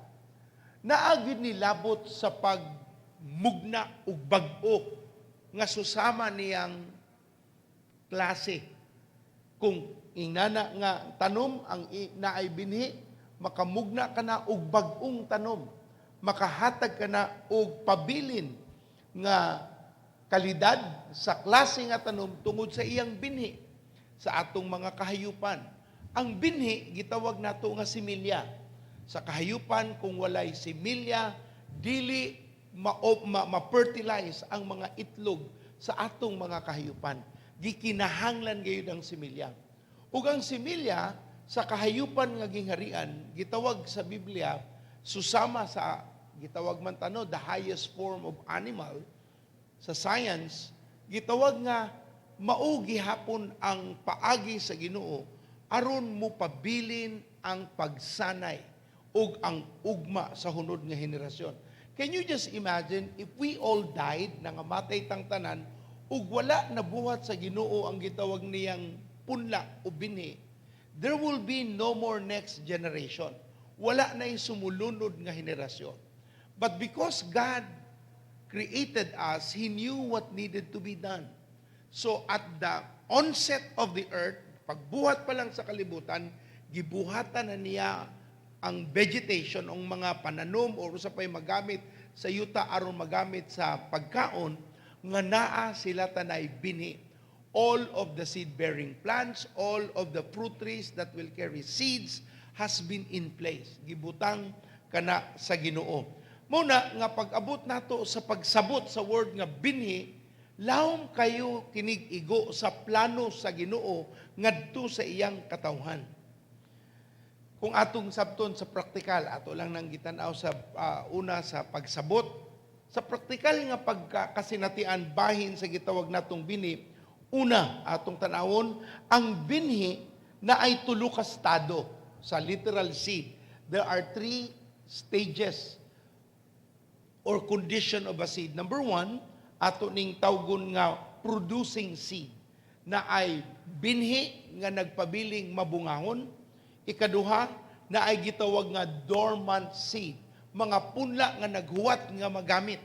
naa gyud ni labot sa pagmugna og bag-o nga susama niyang klase. Kung ingana nga tanom ang naay binhi, makamugna ka na og bag-ong tanom. Makahatag ka na og pabilin nga kalidad sa klase nga tanom tungod sa iyang binhi. Sa atong mga kahayupan, ang binhi gitawag nato nga similya. Sa kahayupan, kung walay similya, dili ma-fertilize ang mga itlog sa atong mga kahayupan. Gikinahanglan gayud ang similya. Ug ang similya sa kahayupan nga gingharian, gitawag sa Biblia susama sa gitawag man tano the highest form of animal. Sa science, gitawag nga mao gihapon ang paagi sa Ginoo aron mo pabilin ang pagsanay ug ang ugma sa hunod nga henerasyon. Can you just imagine if we all died, nangamatay tang tanan, ug wala nabuhat sa Ginoo ang gitawag niyang punla o binhi? There will be no more next generation. Wala na sumulunod nga henerasyon. But because God created us, He knew what needed to be done. So at the onset of the earth, pagbuhat pa lang sa kalibutan, gibuhatan na niya ang vegetation, ang mga pananom o usa pa'y magamit sa yuta aron magamit sa pagkaon, nga naa sila tanay binhi. All of the seed-bearing plants, all of the fruit trees that will carry seeds has been in place. Gibutang kana sa Ginoo. Muna nga pag-abot nato sa pagsabot sa word nga binhi, lawom kayo kinig igo sa plano sa Ginoo ngadto sa iyang katawhan. Kung atong sabton sa praktikal, ato lang nang gitan-aw sa una sa pagsabot. Sa praktikal nga pagkasinatian bahin sa gitawag natong binhi, una atong tanawon, ang binhi na ay tulo ka estado sa literal seed. There are three stages or condition of a seed. Number one, ato ning tawgon nga producing seed na ay binhi nga nagpabiling mabungahon. Ikaduha, na ay gitawag nga dormant seed. Mga punla nga naghuwat nga magamit.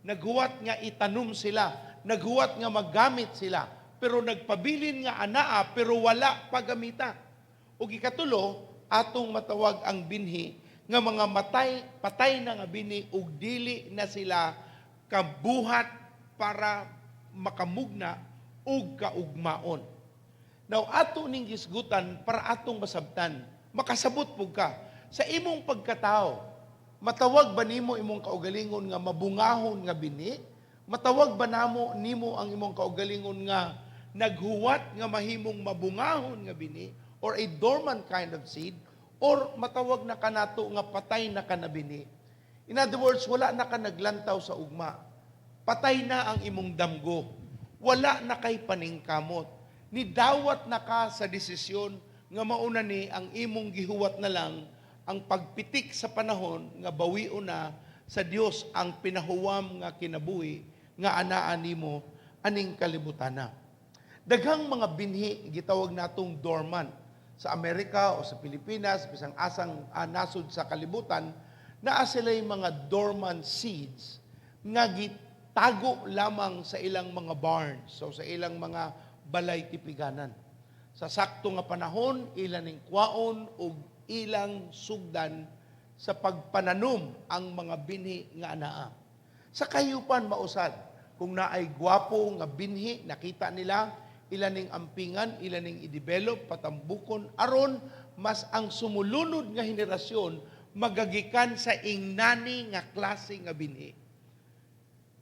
Naghuwat nga itanom sila. Naghuwat nga magamit sila. Pero nagpabilin nga anaa pero wala pagamita. Ug ikatulo, atong matawag ang binhi nga mga matay, patay na nga binhi ug dili na sila kabuhat para makamugna ug kaugmaon. Now, ato ning gisgutan para atong masabtan. Makasabot pug ka. Sa imong pagkatao, matawag ba nimo imong kaugalingon nga mabungahon nga binhi? Matawag ba namo nimo ang imong kaugalingon nga naghuwat nga mahimong mabungahon nga binhi or a dormant kind of seed, or matawag na kanato nga patay na ka na binhi? In other words, wala na ka naglantaw sa ugma. Patay na ang imong damgo. Wala na kay paningkamot. Nidawat na ka sa desisyon nga mauna ni ang imong gihuwat na lang ang pagpitik sa panahon nga bawion na sa Dios ang pinahuwam nga kinabuhi nga anaa nimo aning kalibutana. Daghang mga binhi gitawag natong dormant sa Amerika o sa Pilipinas, bisang asang nasod sa kalibutan, naa sila'y mga dormant seeds nga gitago lamang sa ilang mga barns, so sa ilang mga balay tipiganan. Sa sakto nga panahon, ilan ning kwaon ug ilang sugdan sa pagpananom ang mga binhi nga anaa. Sa kayupan mausad, kung naay gwapo nga binhi, nakita nila, ilan ning ampingan, ilan ning i-develop, patambukon, aron mas ang sumulunod nga henerasyon magagikan sa ingnani nga klase nga binhi.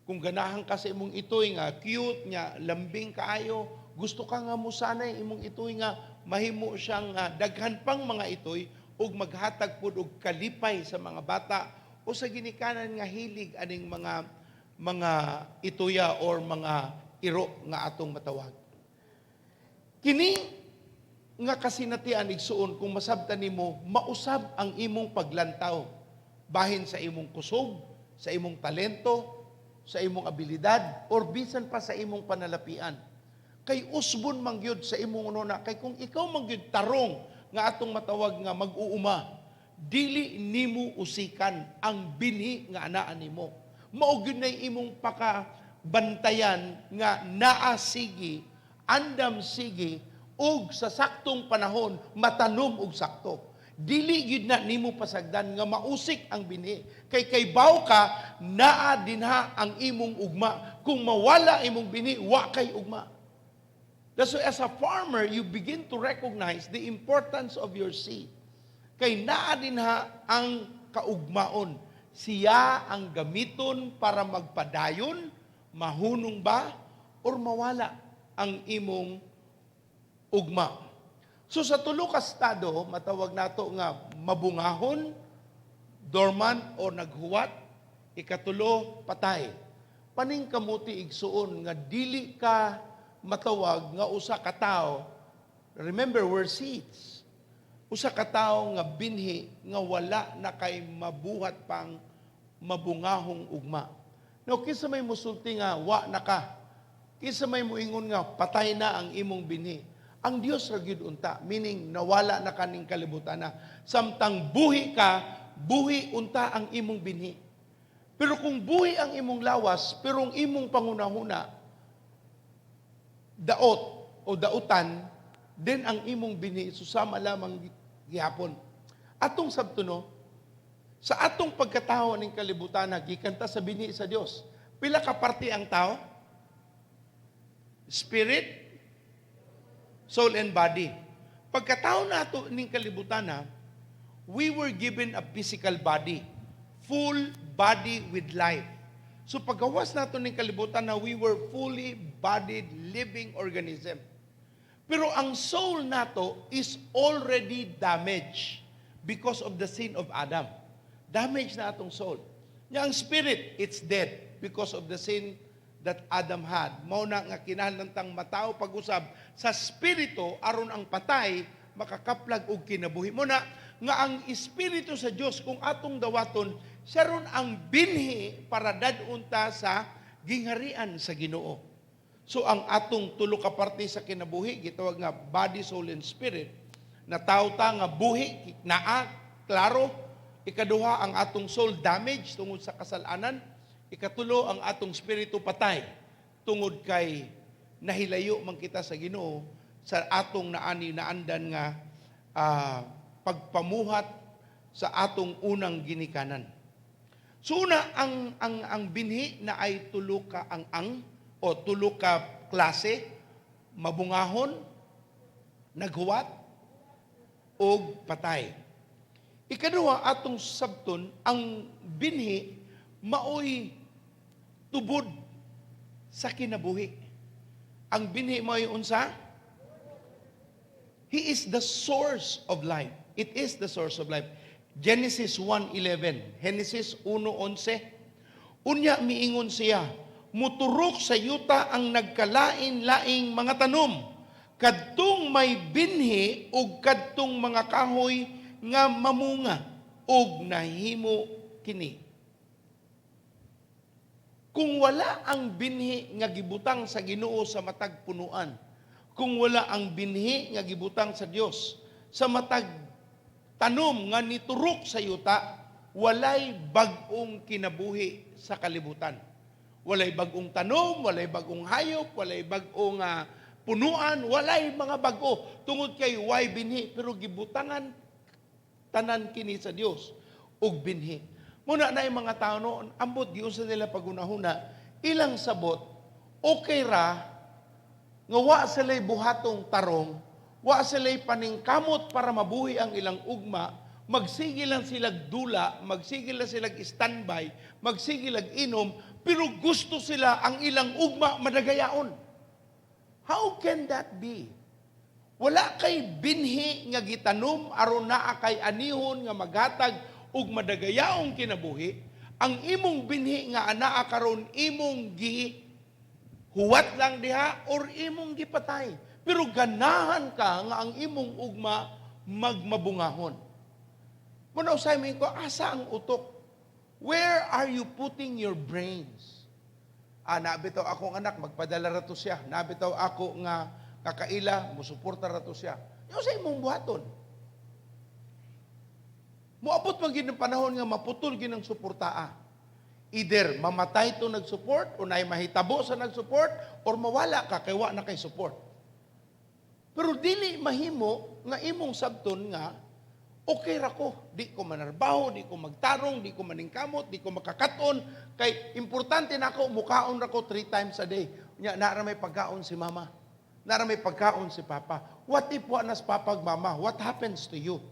Kung ganahan ka sa imong itoy nga cute nga lambing kaayo, gusto ka nga musanay imong itoy nga mahimo siyang daghan pang mga itoy ug maghatag pud og kalipay sa mga bata o sa ginikanan nga hilig aning mga ituya or mga iro nga atong matawag. Kini nga kasinatian, igsuon, kung masabtan nimo, mausab ang imong paglantaw bahin sa imong kusog, sa imong talento, sa imong abilidad or bisan pa sa imong panalapian. Kay usbon man gyud sa imong una, kay kung ikaw man gyud tarong nga atong matawag nga mag-uuma, dili nimo usikan ang binhi nga anaa nimo. Mao gyud nay imong pakabantayan nga naa sige, andam sige, ug sa saktong panahon matanom og sakto. Dili gyud na nimo pasagdan nga mausik ang binhi. Kay kaybaw ka naa dinha ang imong ugma. Kung mawala imong binhi, wa kay ugma. That's why as a farmer, you begin to recognize the importance of your seed. Kay naa dinha ang kaugmaon. Siya ang gamiton para magpadayon, mahunong ba, or mawala ang imong ugma. So sa tulo ka estado, matawag nato nga mabungahon, dormant o naghuwat, ikatulo, patay. Paningkamuti, igsuon, nga dili ka matawag nga usa ka tawo. Remember, we're seeds. Usa ka tawo nga binhi nga wala na kay mabuhat pang mabungahong ugma. Now, kinsa may musulti nga wa na ka? Kinsa may muingon nga patay na ang imong binhi? Ang Dios ra gyud unta, meaning nawala na kaning kalibutan na. Samtang buhi ka, buhi unta ang imong binhi. Pero kung buhi ang imong lawas, pero ang imong pangunahuna daot o dautan, then ang imong binhi susama lamang gihapon. Atong sabto, no, sa atong pagkatao ning kalibutan, gikan ta sa binhi sa Dios. Pila ka parte ang tao? Spirit, soul and body. Pagkatao nato ning kalibutan, ha, we were given a physical body, full body with life. So paggawas nato ning kalibutan na, we were fully bodied living organism. Pero ang soul nato is already damaged because of the sin of Adam. Damaged na atong soul. Nya ang spirit, it's dead because of the sin that Adam had. Mao na nga kinahanglan tang matao pag-usab sa spirito aron ang patay makakaplag og kinabuhi. Mao na nga ang espiritu sa Dios, kung atong dawaton, siya ron ang binhi para dad-on ta sa gingharian sa Ginoo. So ang atong tulo ka parte sa kinabuhi, gitawag nga body, soul and spirit, na tao ta nga buhi, naa, klaro. Ikaduha, ang atong soul damage tungod sa kasalanan. Ikatulo, ang atong spirito patay tungod kay nahilayo man kita sa Ginoo sa atong naani naandan nga pagpamuhat sa atong unang ginikanan. So una, ang binhi na ay tulo ka ang o tulo ka klase: mabungahon, naghuwat, og patay. Ikaduha, atong sabton, ang binhi maoy tubod sa kinabuhi. Ang binhi maoy unsa? He is the source of life. It is the source of life. Genesis 1:11. Genesis 1:11. Unya miingon siya, "Muturok sa yuta ang nagkalain-laing mga tanom, kadtong may binhi ug kadtong mga kahoy nga mamunga," ug nahimo kini. Kung wala ang binhi nga gibutang sa Ginoo sa matag punuan, kung wala ang binhi nga gibutang sa Dios sa matag tanom nga niturok sa yuta, walay bag-ong kinabuhi sa kalibutan. Walay bag-ong tanom, walay bag-ong hayop, walay bag-ong punuan, walay mga bag-o tungod kay way binhi, pero gibutangan tanan kini sa Dios og binhi. Mao na naay mga tao noon, ambot giunsa nila pagunahuna, ilang sabot, okay ra nga wa sila'y buhatong tarong, wa sila'y paningkamot para mabuhi ang ilang ugma, magsige lang silag dula, magsige lang silag standby, magsige lang inom, pero gusto sila ang ilang ugma madagayaon. How can that be? Wala kay binhi nga gitanom aron naa kay anihon nga maghatag og madagayaong kinabuhi. Ang imong binhi nga anaa karon, imong gi huwat lang diha or imong gipatay. Pero ganahan ka nga ang imong ugma magmabungahon. Muna usay mo ko, asa ang utok? Where are you putting your brains? Ah, nabitaw akong anak, magpadala ra to siya. Nabitaw ako nga kakaila, musuporta ra to siya. Yung sa imong buhaton. Moabot man gid ng panahon nga maputol gid ang suportaa. Either mamatay to nag-support o naay mahitabo sa nag-support or mawala ka kay wa na kay support. Pero dili mahimo nga imong sabton nga Okay ra ko, di ko manarbaho, di ko magtarong, di ko maningkamot, di ko makakaton, kay importante nako mukaon ra ko three times a day. Nya naa may pagkaon si mama. Naa may pagkaon si papa. What if wa nas papa ug mama? What happens to you?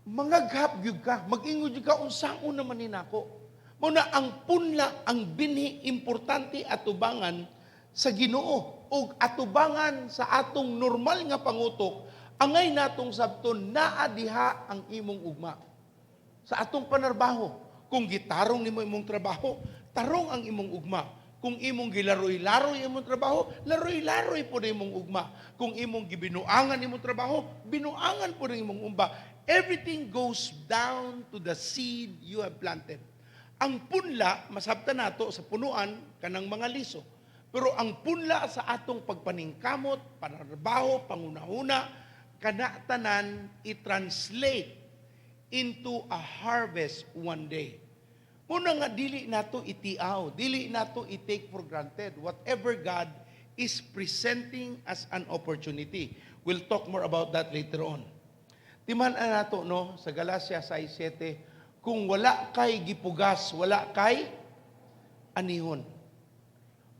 Mangaghap gyud ka, mag-ingon gyud ka, unsaon naman ni nako? Mao na ang punla, ang binhi, importante atubangan sa Ginoo ug atubangan sa atong normal nga pangutok. Angay natong sabton, naa diha ang imong ugma. Sa atong panarbaho, kung gitarong nimo imong trabaho, tarong ang imong ugma. Kung imong gilaroy-laroy imong trabaho, laroy-laroy po imong ugma. Kung imong gibinuangan imong trabaho, binuangan po imong ugma. Everything goes down to the seed you have planted. Ang punla, masabta nato sa punuan kanang mga liso. Pero ang punla sa atong pagpaningkamot, panarbaho, pangunahuna, kana tanan i-translate into a harvest one day. Muna nga dili nato itiaw, dili nato i-take for granted whatever God is presenting as an opportunity. We'll talk more about that later on. Timan nato, no, sa Galatia 6:7, kung wala kay gipugas, wala kay anihon.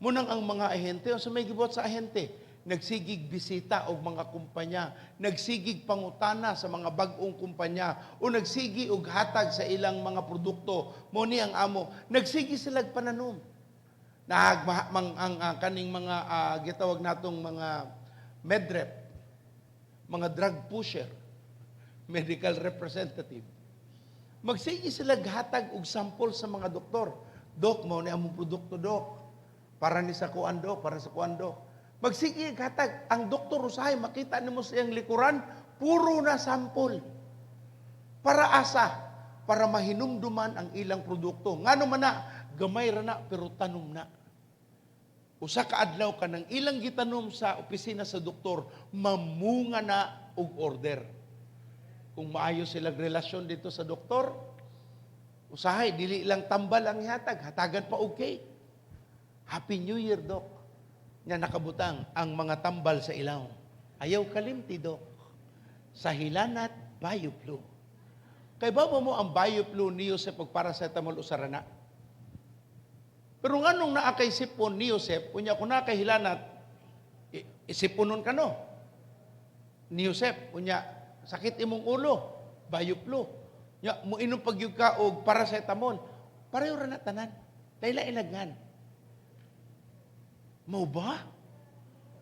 Munang ang mga ahente, sa may gibuhat sa ahente, nagsigig bisita og mga kumpanya, nagsigig pangutana sa mga bag-ong kumpanya, o nagsigi og hatag sa ilang mga produkto. Mo ni ang amo, nagsigi sila pananom. Nag mang ang kaning mga gitawag natong mga medrep, mga drug pusher, medical representative. Magsige sila hatag og sample sa mga doktor. "Dok, mao ni among produkto, dok. Para ni sa kuan, dok, para sa kuan, dok." Magsige hatag. Ang doktor usahay makita nimo sa iyang likuran, puro na sample. Para asa? Para mahinumduman ang ilang produkto. Ngano man na, gamay ra na pero tanom na. Usa ka adlaw ka ng ilang gitanom sa opisina sa doktor, mamunga na og order. Kung maayo sila relasyon dito sa doktor, usahay dili lang tambal ang ihatag, hatagan pa og cake. "Happy New Year, Dok." Nya nakabutang ang mga tambal sa ilaw. "Ayaw kalimti, Dok. Sa Hilanat Bioflu." Kay ba mo ang Bioflu niyo sa pagparacetamol, usara na. Pero nganong naa kay sipon Neozep, unya kung naa kay Hilanat, siponon ka, no? Neozep, unya sakit imong ulo, Bioflu. Nya mo inom pag ka og paracetamol, pareho ra na tanan. Kayla ilaghan. Mao ba?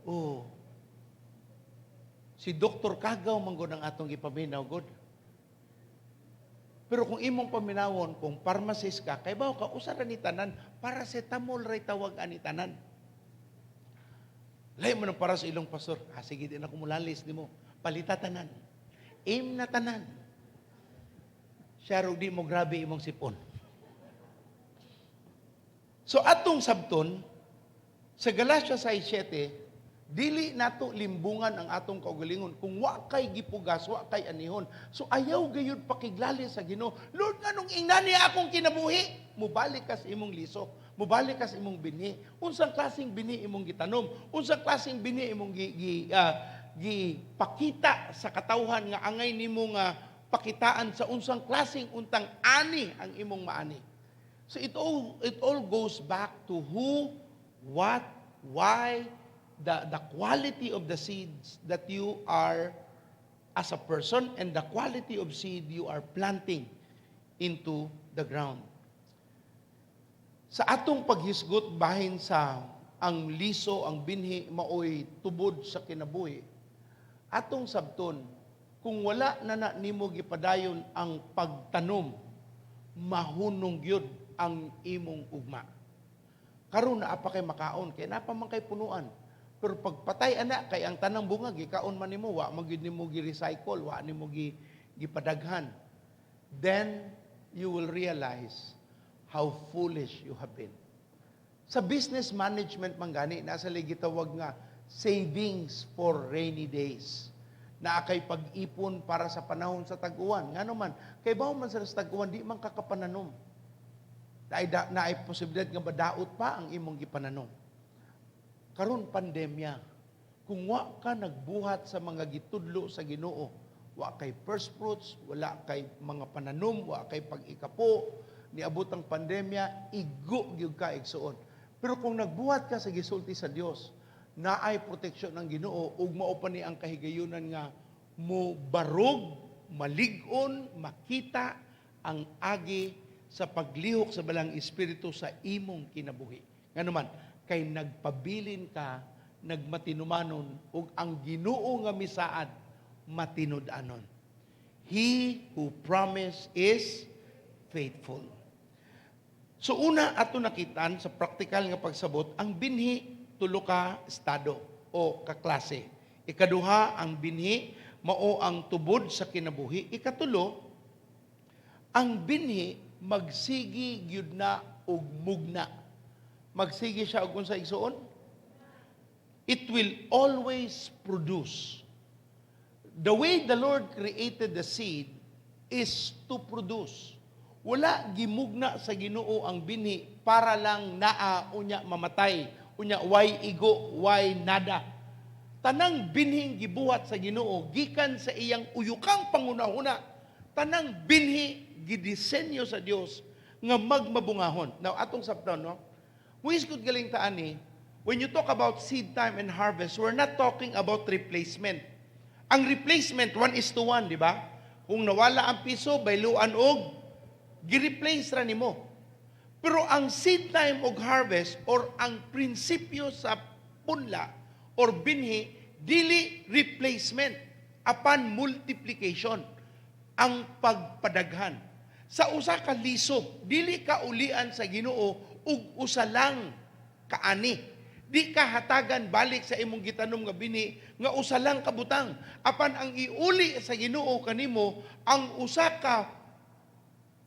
Oh. Si Dr. Kagaw man gud ang atong gipaminaw gud. Pero kung imong paminawon, kung pharmacist ka, kay bawo ka, usa ra ni tanan, paracetamol ray tawag ani tanan. Lahi man ang para sa ilong, pastor. "Ah, sige, di na ko mulalis nimo. Palita tanan. Aim na tanan. Siya di mo grabe imong sipon." So atong sabton, sa Galatia 6:7, dili nato limbungan ang atong kaugalingon. Kung wa kay gipugas, wa kay anihon. So ayaw gayud pakiglali sa Ginoo. "Lord, nganong ingani akong kinabuhi?" Mubalik ka sa imong liso. Mubalik ka sa imong binhi. Unsang klaseng binhi imong gitanom? Unsang klaseng binhi imong gipakita sa katawhan nga angay nimo nga pakitaan sa unsang klaseng untang ani ang imong maani? So it all goes back to who, what, why, the quality of the seeds that you are as a person and the quality of seed you are planting into the ground. Sa atong paghisgot bahin sa ang liso, ang binhi, maoy tubod sa kinabuhi, atong sabton, kung wala na na nimo gipadayon ang pagtanom, mahunong gyud ang imong ugma. Karon naa pa kay makaon, kay naa pa man kay punuan. Pero pagpatay ana, kay ang tanang bunga gikaon man nimo, wa man gyud nimo gi-recycle, wa nimo gipadaghan. Then you will realize how foolish you have been. Sa business management man gani, nasa gitawag nga savings for rainy days. Naa kay pag-ipon para sa panahon sa tag-uwan. Ngano man, kay bawo man sa tag-uwan, di man kakapananom. Naay naay posibilidad nga madaot pa ang imong gipananom. Karon pandemya, Kung wa ka nagbuhat sa mga gitudlo sa Ginoo, wa kay first fruits, wala kay mga pananom, wa kay pag-ikapo, niabot ang pandemya, igo gyud ka, igsuon. Pero kung nagbuhat ka sa gisulti sa Dios, naay proteksyon ng Ginoo ug mao pa ni ang kahigayunan nga mo barog, malig-on, makita ang agi sa paglihok sa Balaang Espiritu sa imong kinabuhi. Ngano man, kay nagpabilin ka, nagmatinumanon, ug ang Ginoo nga misaad matinud-anon. He who promised is faithful. So una, ato nakitaan sa praktikal nga pagsabot, ang binhi tulo ka estado o kaklase. Ikaduha, ang binhi mao ang tubod sa kinabuhi. Ikatulo, ang binhi magsigi gyud na og mugna. Magsigi siya og unsa, igsuon? It will always produce. The way the Lord created the seed is to produce. Wala gimugna sa Ginoo ang binhi para lang naa unya mamatay, unya way igo, way nada. Tanang binhing gibuhat sa Ginoo gikan sa iyang uyukang pangunahuna. Tanang binhi gidisenyo sa Dios nga magmabungahon. Now atong sabton, no? Muhisgot galing ta ani, when you talk about seed time and harvest, we're not talking about replacement. Ang replacement, 1:1, di ba? Kung nawala ang piso, bayluan og gi-replace ra nimo. Pero ang seed time og harvest or ang prinsipyo sa punla or binhi, dili replacement apan multiplication, ang pagpadaghan. Sa usa ka liso, dili ka ulian sa Ginoo ug usa lang kaani. Di ka hatagan balik sa imong gitanom nga binhi nga usa lang ka butang. Apan ang iuli sa Ginoo kanimo ang usa ka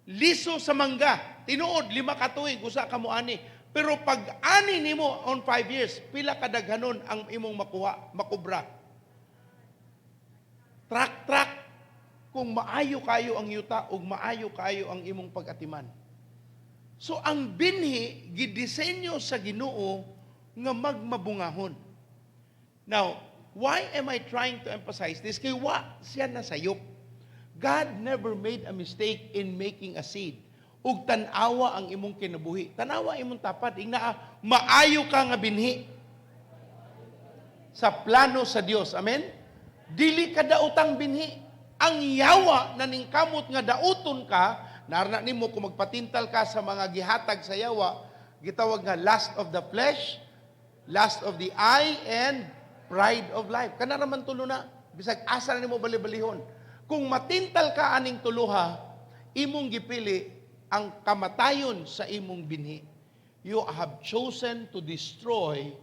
liso sa mangga. Tinuod, 5 ka tuig, usa ka moani. Pero pag ani nimo on 5 years, pila kadaghanon ang imong makuha, makubra? Truck, truck. Kung maayo kayo ang yuta ug maayo kayo ang imong pag-atiman. So ang binhi gidisenyo sa Ginoo nga magmabungahon. Now, why am I trying to emphasize this? Kay wa siya nasayop. God never made a mistake in making a seed. Ug tan-awa ang imong kinabuhi. Tanawa imong tapad. Ingna, maayo ka nga binhi sa plano sa Dios. Amen? Dili ka daotang binhi. Ang yawa na ningkamot nga dauton ka, narna nimo kung magpatintal ka sa mga gihatag sa yawa, gitawag nga lust of the flesh, lust of the eye, and pride of life. Kana raman tulo na. Bisag asa na nimo bali-balihon. Kung matintal ka aning tuluha, imong gipili ang kamatayon sa imong binhi. You have chosen to destroy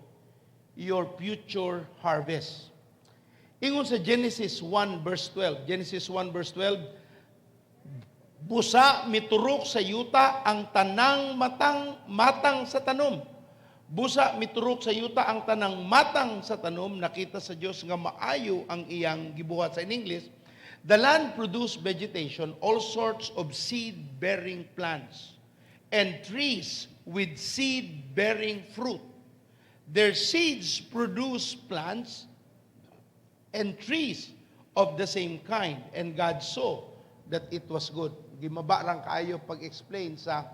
your future harvest. Ingon sa Genesis 1 verse 12. Genesis 1 verse 12, busa miturok sa yuta ang tanang matang matang sa tanom. Busa miturok sa yuta ang tanang matang sa tanom, nakita sa Dios nga maayo ang iyang gibuhat. Sa in English, the land produced vegetation, all sorts of seed-bearing plants, and trees with seed-bearing fruit. Their seeds produce plants and trees of the same kind. And God saw that it was good. Gimaba lang kaayo pag-explain sa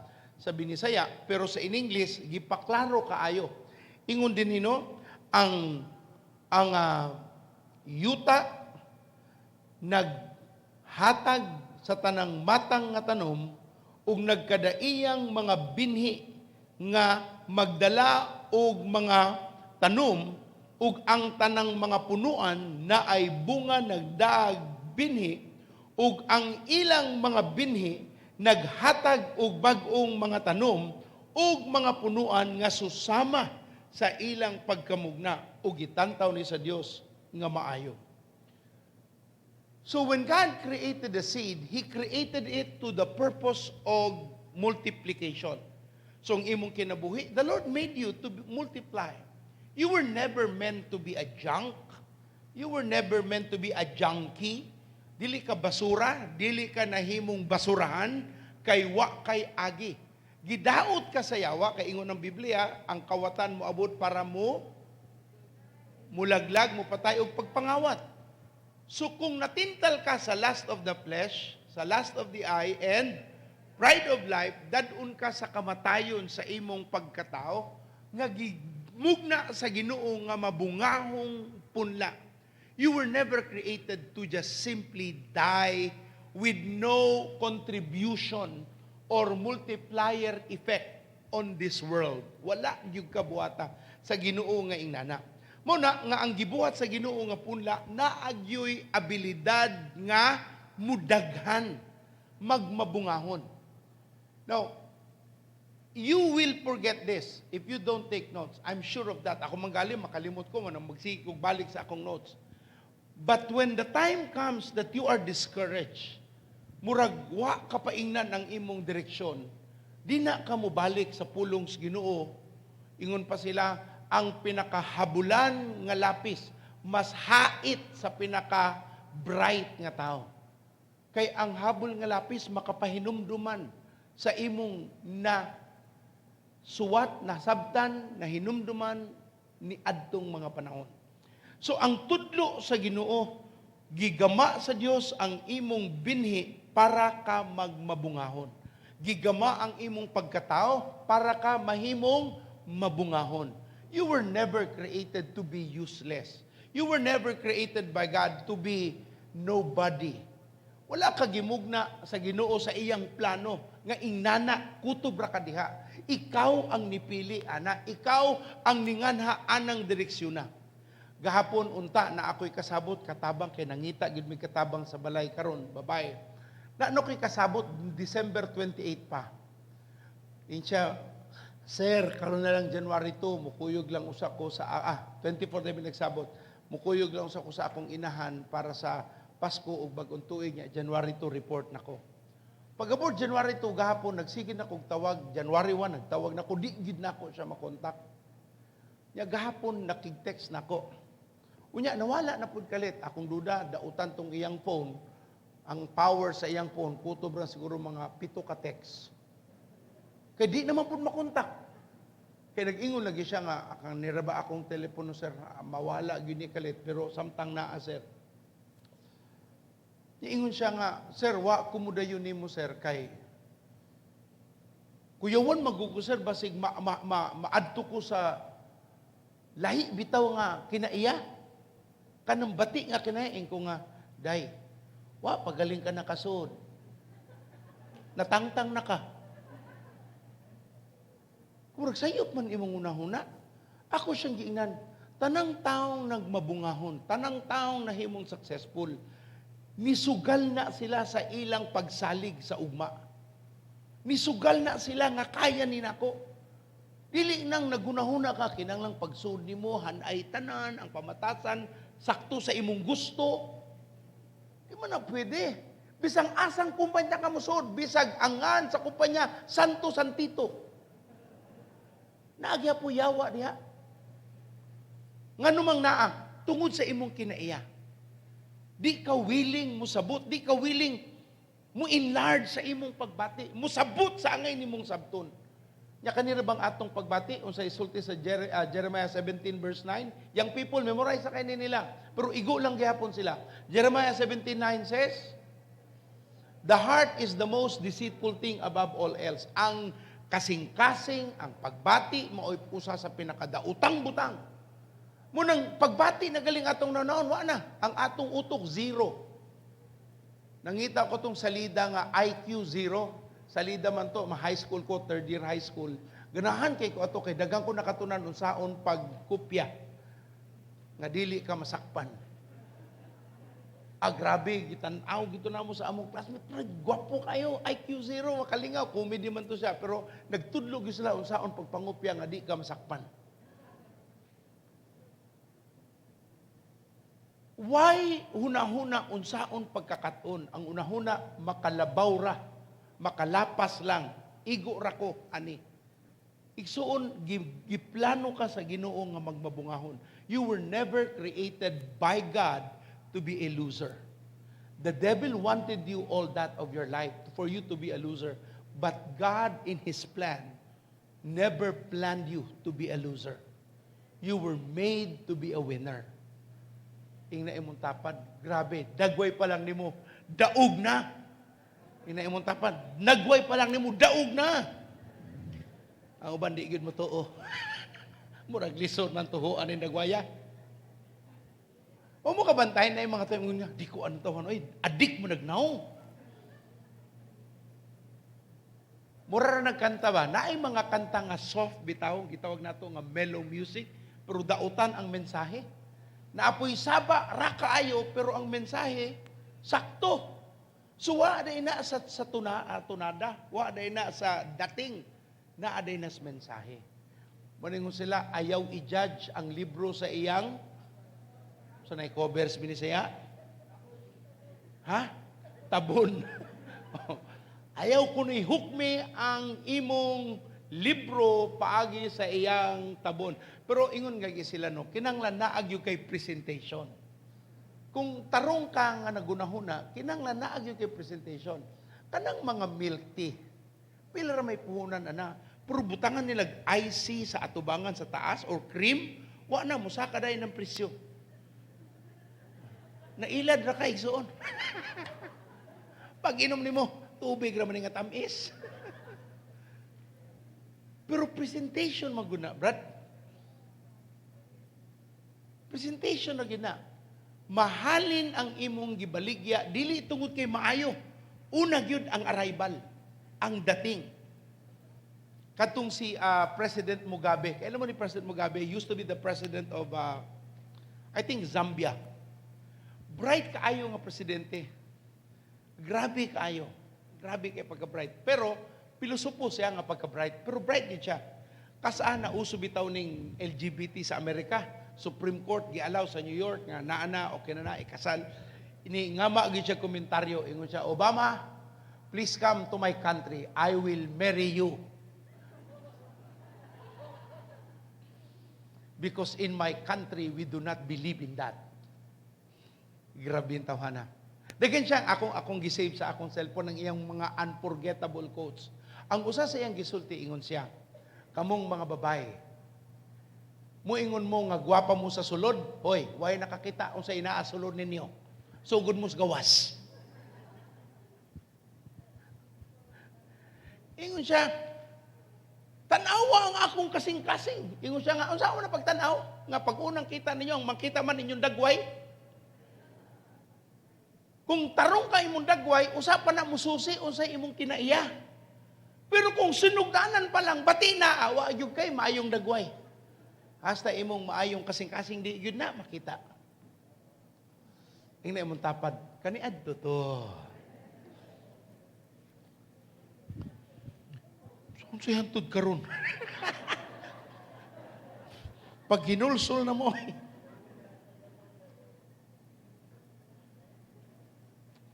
Binisaya, pero sa in English gipaklaro kaayo. Ingon din hino ang yuta naghatag sa tanang matang nga tanom ug nagkadaiyang mga binhi nga magdala og mga tanom ug ang tanang mga punuan na ay bunga nagdaag binhi ug ang ilang mga binhi naghatag og bag-ong mga tanom ug mga punuan nga susama sa ilang pagkamugna ug gitantaw ni sa Dios nga maayo. So when God created the seed, He created it to the purpose of multiplication. So ang imong kinabuhi, the Lord made you to multiply. You were never meant to be a junk. You were never meant to be a junkie. Dili ka basura, dili ka nahimong basurahan, kay wa kay agi. Gidaot ka sa yawa, kay ingon ng Biblia, ang kawatan mo abot para mo Mulaglag, mupatay og pagpangawat. So kung natintal ka sa lust of the flesh, sa lust of the eye, and pride of life, dad-on ka sa kamatayon sa imong pagkatao, nga gimugna sa Ginoo nga mabungahong punla. You were never created to just simply die with no contribution or multiplier effect on this world. Wala gyud kabuhata sa Ginoo nga ingnana. Mao na nga ang gibuhat sa Ginoo nga punla naa gyoy abilidad nga mudaghan, magmabungahon. Now, you will forget this if you don't take notes. I'm sure of that. Ako man gali, makalimot ko man magsige kog balik sa akong notes. But when the time comes that you are discouraged, murag wa ka paingnan ang imong direksyon, di na ka mobalik sa pulong sa Ginoo. Ingon pa sila, ang pinakahabulan nga lapis mas hait sa pinaka bright nga tao. Kay ang habol nga lapis makapahinumduman sa imong na suwat, nasabtan, na hinumduman ni adtong mga panahon. So ang tudlo sa Ginoo, gigama sa Dios ang imong binhi para ka magmabungahon. Gigama ang imong pagkatao para ka mahimong mabungahon. You were never created to be useless. You were never created by God to be nobody. Wala ka gimugna sa Ginoo sa iyang plano nga ingnana kutob ra ka diha. Ikaw ang nipili ana, ikaw ang ninganha anang direksyon na. Gahapon unta na ako'y kasabot katabang kay nangita gid mi katabang sa balay karon, babae. Na ano ko'y kasabot December 28 pa. Insiya, "Sir, karon na lang January 2, mukuyog lang usa ko sa 24 na mi nagsabot. Mukuyog lang usa ko sa akong inahan para sa Pasko ug bag-ong tuig niya, January 2 report nako." Pag-abot January 2 gahapon, nagsige na kog tawag, January 1 nagtawag na ko, di gid nako siya makontak. Nya gahapon nakig-text nako. Unya nawala na pud kalit akong duda dautan tong iyang phone. Ang power sa iyang phone kutob ra siguro mga 7 ka text. Kay di naman pud makontak. Kay nag-ingon lagi siya nga, "Akang nira ba akong telepono, sir, mawala gyud ni kalit, pero samtang naa, sir." Niingon siya nga, "Sir, wa ko mudayon nimo, sir, kay kuyawan magugo, sir, basig ma, ma, ma, maadto ko sa lahi bitaw nga kinaiya. Kanang bati nga kinaiya." Ko nga, "Day, wa pagaling ka nakasud. Natangtang na ka. Murag sayop man imong hunahuna." Ako siyang giingnan, tanang taong nagmabungahon, tanang taong nahimong successful, nisugal na sila sa ilang pagsalig sa ugma. Nisugal na sila nga kaya ni nako. Dili nang nagunahuna ka, kinanglang pagsud nimo, hanay tanan, ang pamatasan, sakto sa imong gusto. Di man na pwede. Bisang asang kumpanya ka mosud, bisag angan sa kumpanya, Santo Santito. Naa gyapoy yawa diha. Ngano mang naa, tungod sa imong kinaiya. Di ka willing musabot, di ka willing mo enlarge sa imong pagbati, musabot sa angay nimong sabton. Nya kanira bang atong pagbati unsa isulti sa Jeremiah 17 verse 9? Young people, memorize sa kay nila. Pero igo lang gihapon sila. Jeremiah 17:9 says, "The heart is the most deceitful thing above all else." Ang kasing-kasing, ang pagbati, mao'y usa sa pinakadautang butang. Munang pagbati na galing atong nanaon, wa na. Ang atong utok, zero. Nangita ko tong salida nga IQ zero. Salida man to, ma high school ko, third year high school. Ganahan kay ko ato kay dagang ko nakatunan unsaon pagkopya nga dili ka masakpan. Ah, grabe, gitan-aw gito namo sa among classmate. Pero gwapo kayo, IQ zero, makalingaw. Comedy man to siya, pero nagtudlo gyud sila unsaon pagpangopya nga di ka masakpan. Why hunahuna unsaon pagkakaton? Ang unahuna makalabaw ra, makalapas lang, igo ra ko ani. Igsuon giplano ka sa Ginoo nga magmabungahon. You were never created by God to be a loser. The devil wanted you all that of your life for you to be a loser, but God in his plan never planned you to be a loser. You were made to be a winner. Ingna imong tapad, grabe, dagway pa lang nimo, daog na. Ingna imong tapad, nagway pa lang nimo, daog na. Ang uban di gyud mo tuo. Murag lisod man tuhuan ning dagwaya. O mo kabantayan na yung mga tayo nga, di ko ano tawon, oy, adik mo nagnaw. Mura ra nagkanta ba? Naay mga kanta nga soft bitaw, gitawag nato nga mellow music, pero dautan ang mensahe. Naapoy saba, ra kaayo, pero ang mensahe, sakto. So wa day na sa tunada, wa day na sa dating, naa day na sa mensahe. Maningon sila, ayaw i-judge ang libro sa iyang, sa nay covers binisaya? Ha? Tabon. Ayaw kuno hukmi ang imong libro paagi sa iyang tabon. Pero ingon gagi sila no, kinanglan naa gyud kay presentation. Kung tarong ka nga nagunahuna, kinanglan naa gyud kay presentation. Kanang mga milk tea, pila ra may puhunan ana, pero butangan nila IC sa atubangan sa taas or cream, wa na musaka dayon ng presyo. Nailad ra kay igsuon. Pag inom nimo, tubig ra man nga tamis. Pero presentation maguna, Brad. Presentation na gina. Mahalin ang imong gibaligya dili tungod kay maayo. Una gyud ang arrival, ang dating. Katong si President Mugabe. Kailan mo ni President Mugabe used to be the president of I think, Zambia. Bright kaayo nga presidente. Grabe kaayo. Grabe kay pagka-bright. Pero pilosopo siya nga pagka-bright. Pero bright gid siya. Kasaan na uso bitaw ning LGBT sa Amerika. Supreme Court gialaw sa New York nga naa na, okay na na ikasal. Ini nga gyud siya komentaryo, ingon siya, "Obama, please come to my country. I will marry you. Because in my country we do not believe in that." Grabe yung tawhana. Dagan siya, akong gisave sa akong cellphone ang iyang mga unforgettable quotes. Ang usa sa iyang gisulti, ingon siya, "Kamong mga babae, muingon mo nga gwapa mo sa sulod, hoy, way nakakita unsa inaa sulod ninyo. Sugod mo sa gawas." Ingon siya, "Tanawa ang akong kasing-kasing." Ingon siya nga, "Unsa na pagtanaw? Nga pag unang kita ninyo, ang makita man ninyong dagway. Kung tarong ka imong dagway, usa pa na mususi unsay imong kinaiya. Pero kung sinugdanan pa lang, bati na, awa gyud kay maayong dagway. Hasta imong maayong kasing-kasing di gyud na makita." Ingna imong tapad, kaniadto to. Unsay hantod karon? Pag hinulsol na mo.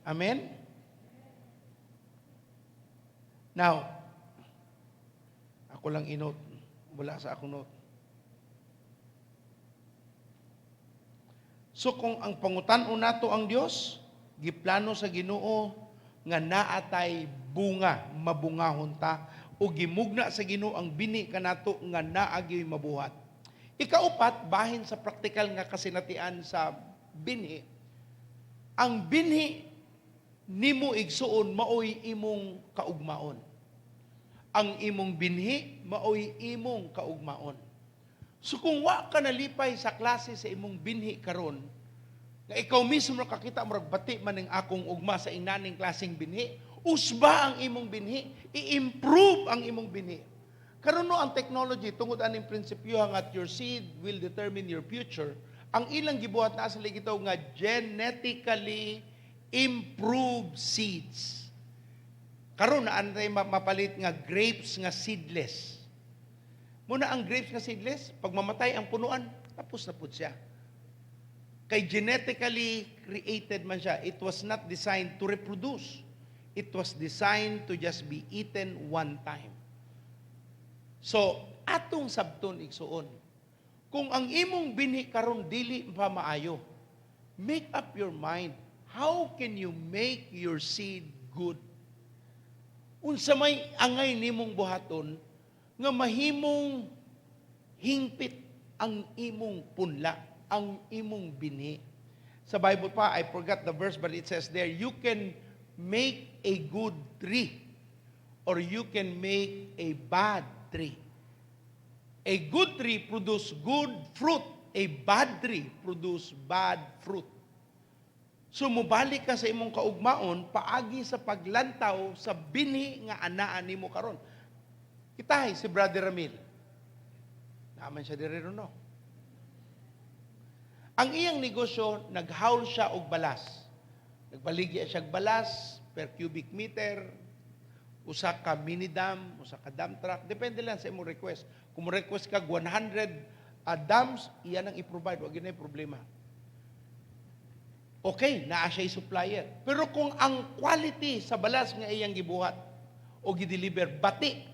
Amen? Now, ako lang inote. Wala sa akong note. So kung ang pangutan-on nato ang Dios, giplano sa Ginoo nga naatay bunga, mabungahon ta, o gimugna sa Ginoo ang bini kanato nga naagyoy mabuhat. Ikaupat, bahin sa praktikal nga kasinatian sa binhi, ang binhi nimo igsuon maoy imong kaugmaon. Ang imong binhi maoy imong kaugmaon. So kung wa ka nalipay sa klase sa imong binhi karon, nga ikaw mismo nakakita murag bati man ning akong ugma sa inaning klaseng binhi, usba ang imong binhi, i-improve ang imong binhi. Karon no ang technology tungod aning prinsipyo nga your seed will determine your future, ang ilang gibuhat na sa ligitaw nga genetically improved seeds. Karon na antay mapalit nga grapes nga seedless. Muna ang grapes nga seedless, pag mamatay ang punuan, tapos na pud siya. Kay genetically created man siya. It was not designed to reproduce. It was designed to just be eaten one time. So, atong sabton igsuon, kung ang imong binhi karon dili pa maayo, make up your mind, how can you make your seed good? Unsa may angay nimong buhaton nga mahimong hingpit. Ang imong punla, ang imong binhi. Sa Bible pa, I forgot the verse, but it says there, you can make a good tree or you can make a bad tree. A good tree produce good fruit. A bad tree produce bad fruit. So mubalik ka sa imong kaugmaon paagi sa paglantaw sa binhi nga anaa nimo karon. Kitahay si Brother Ramil. Naa man siya diri no. Ang iyang negosyo, naghaul siya og balas. Nagbaligya siya og balas per cubic meter, usa ka mini dam, usa ka dump truck, depende lang sa imong request. Kung mo request kag 100 dams, iyan ang i-provide, wa gyud problema. Okay, naa siya supplier. Pero kung ang quality sa balas nga iyang gibuhat o gi-deliver bati.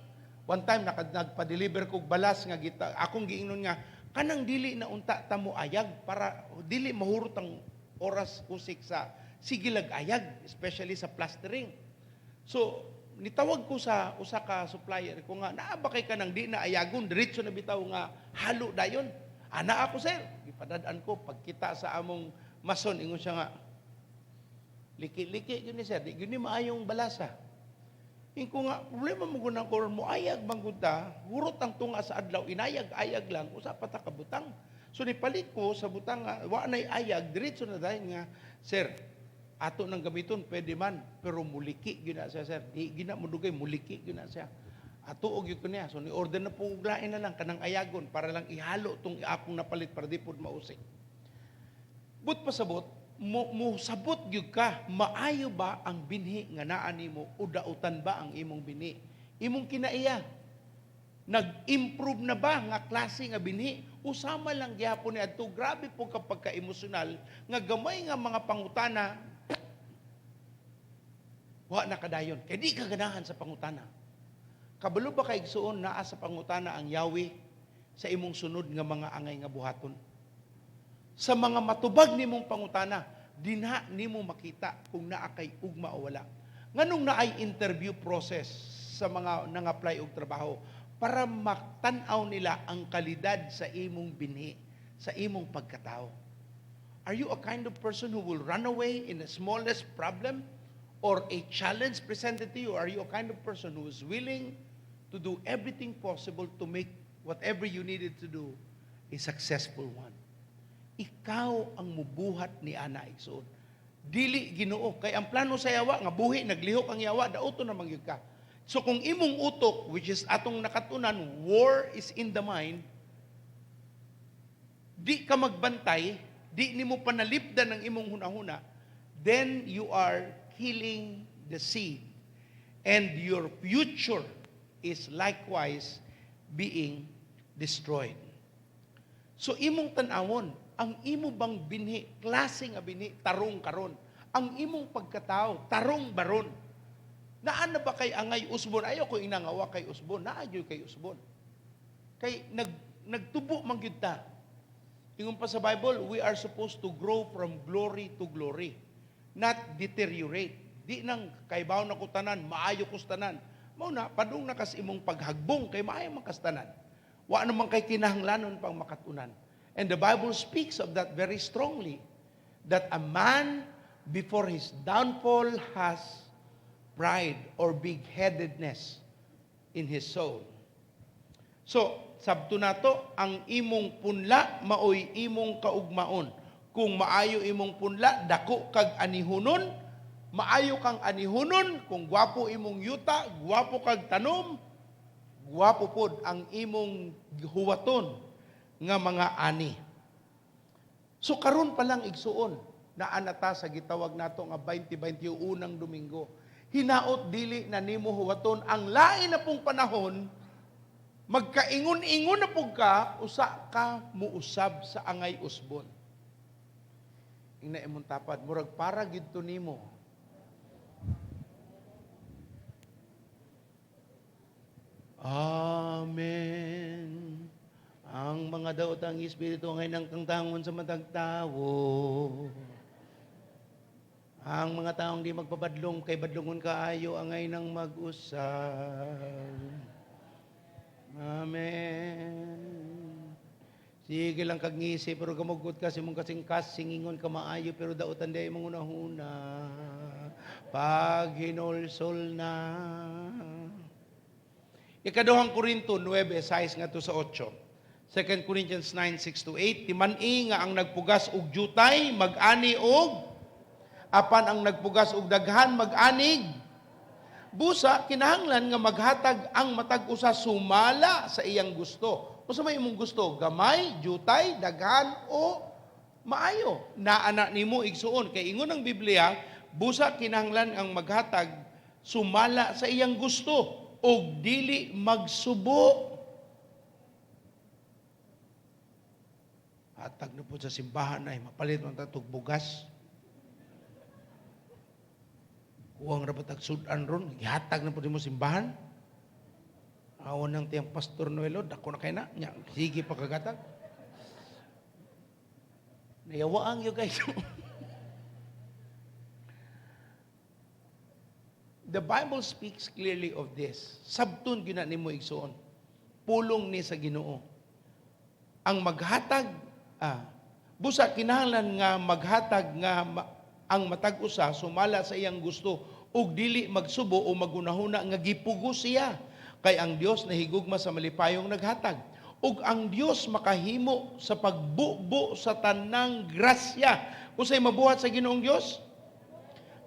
One time nagpa-deliver kog balas nga gita, akong giingnon nga kanang dili na unta ta mo ayag para dili mahurot ang oras usik sa sigilag ayag, especially sa plastering. So, nitawag ko sa usa ka supplier ko nga naa ba kay kanang di na ayagon, diretso na bitaw nga halo dayon. Ana ako, sir. Gipadad-an ko. Pagkita sa among mason, ingon siya nga, "Liki-liki gyud ni, sir, di gyud ni maayong balasa." Ingon ko nga, problema mo gud ko mo ayag bang gud ta, hurot ang tunga sa adlaw, inayag-ayag lang, usa pa ta ka butang. So nipalit ko sa butang nga wa nay ayag, diretso na dayon nga, "Sir, ato nang gamiton, pwede man, pero muliki gyud na siya, sir. Di gyud na modugay, muliki gyud na siya." Ato og gyud ko niya. So ni order na po og lain na lang kanang ayagon para lang ihalo tong akong napalit para di pod mausik. But pasabot, mo sabot gyud ka, maayo ba ang binhi nga naa nimo o dautan ba ang imong binhi? Imong kinaiya. Nag-improve na ba nga klase nga binhi? Usama lang gyapon ni adto. Grabe po kapag ka-emosyonal nga gamay nga mga pangutana wa na kadayon. Kay di ka ganahan sa pangutana. Kabalo ba kay, igsuon, naa sa pangutana ang Yahweh sa imong sunod nga mga angay nga buhaton? Sa mga matubag nimong pangutana, dinha nimo makita kung naa kay ugma o wala. Nganong naay interview process sa mga nang-apply og trabaho? Para matan-aw nila ang kalidad sa imong binhi, sa imong pagkatao. Are you a kind of person who will run away in the smallest problem or a challenge presented to you? Are you a kind of person who is willing to do everything possible to make whatever you needed to do a successful one? Ikaw ang mubuhat ni ana, igsuon. Dili Ginoo kay ang plano sa yawa nga buhi naglihok ang yawa, dauto na man gyud ka. So kung imong utok, which is atong nakatunan, war is in the mind, di ka magbantay, di nimo panalipdan ang imong hunahuna, then you are killing the seed and your future is likewise being destroyed. So imong tan-awon, ang imo bang binhi, klase nga binhi, tarong karon? Ang imong pagkatao, tarong baron? Naa na ba kay angay usbon? Ayaw ko inangawa kay usbon. Naa gyud kay usbon. Kay nagtubo man gyud ta. Ingon pa sa Bible, we are supposed to grow from glory to glory, not deteriorate. Di nang kaybaw na ko tanan, maayo ko sa tanan. Mao na, padung na kas imong paghagbong kay maayo man kas tanan. Wa naman kay kinahanglanon pang makatunan. And the Bible speaks of that very strongly, that a man before his downfall has pride or big-headedness in his soul. So, sabto nato, ang imong punla maoy imong kaugmaon. Kung maayo imong punla, dako kag anihunon, maayo kang anihunon, kung gwapo imong yuta, gwapo kag tanom, gwapo pod ang imong huwaton nga mga ani. So karon pa lang, igsuon, naa na ta sa gitawag nato nga 2021 unang Domingo. Hinaot dili na nimo huwaton ang lain na pong panahon, magkaingon-ingon na pug ka, usa ka muusab sa angay usbon. Ingna imong tapad, murag para gid to nimo. Amen. Ang mga daotang espiritu ngay nang kangtangon sa matag tawo. Ang mga taong di magpabadlong kay badlongon kaayo angay nang mag-usab. Amen. Sige lang kag ngisi pero gamugot ka sa imong kasingkas, singingon ka maayo pero dautan di imong hunahuna. Pag hinulsol na. Ikaduhang Korinto 9:6 ngadto sa 8. 2 Corinthians 9:6 to 8, timan-i nga ang nagpugas og jutay mag-ani og apan ang nagpugas og daghan mag-anig busa. Kinahanglan nga maghatag ang matag usa sumala sa iyang gusto. Unsa may imong gusto? Gamay, jutay, daghan o maayo? Naa na nimo, igsuon, kay ingon ang Biblia, busa kinahanglan ang maghatag sumala sa iyang gusto og dili magsubo. Hatag na po sa simbahan ay mapalit man ta tog bugas. Kuwang ra ba tag sudan ron, gihatag na po nimo simbahan. Awan nang tiyang Pastor Noelo, dako na kay na. Nya, sige pa kagatag. Nayawaang you guys. The Bible speaks clearly of this. Sabton gyud na nimo, igsuon. Pulong ni sa Ginoo. Ang maghatag, busa kinahanglan nga maghatag nga ang matag usa sumala sa iyang gusto ug dili magsubo o magunahuna nga gipugos siya, kay ang Dios nahigugma sa malipayong naghatag, ug ang Dios makahimo sa pagbubo sa tanang grasya. Unsay mabuhat sa Ginoong Dios?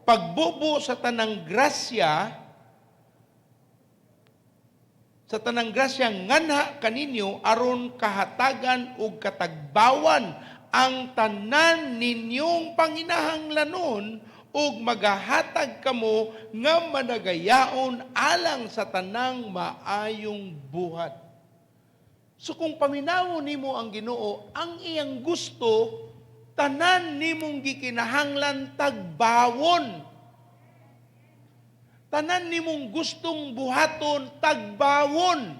Pagbubo sa tanang grasya, sa tanang grasya nganha kaninyo aron kahatagan ug katagbawan ang tanan ninyong panginahanglanon ug magahatag kamo nga managayaon alang sa tanang maayong buhat. So kung paminawon nimo ang Ginoo, ang iyang gusto, tanan nimong gikinahanglan tagbawon. Tanan nimong gustong buhaton tagbawon.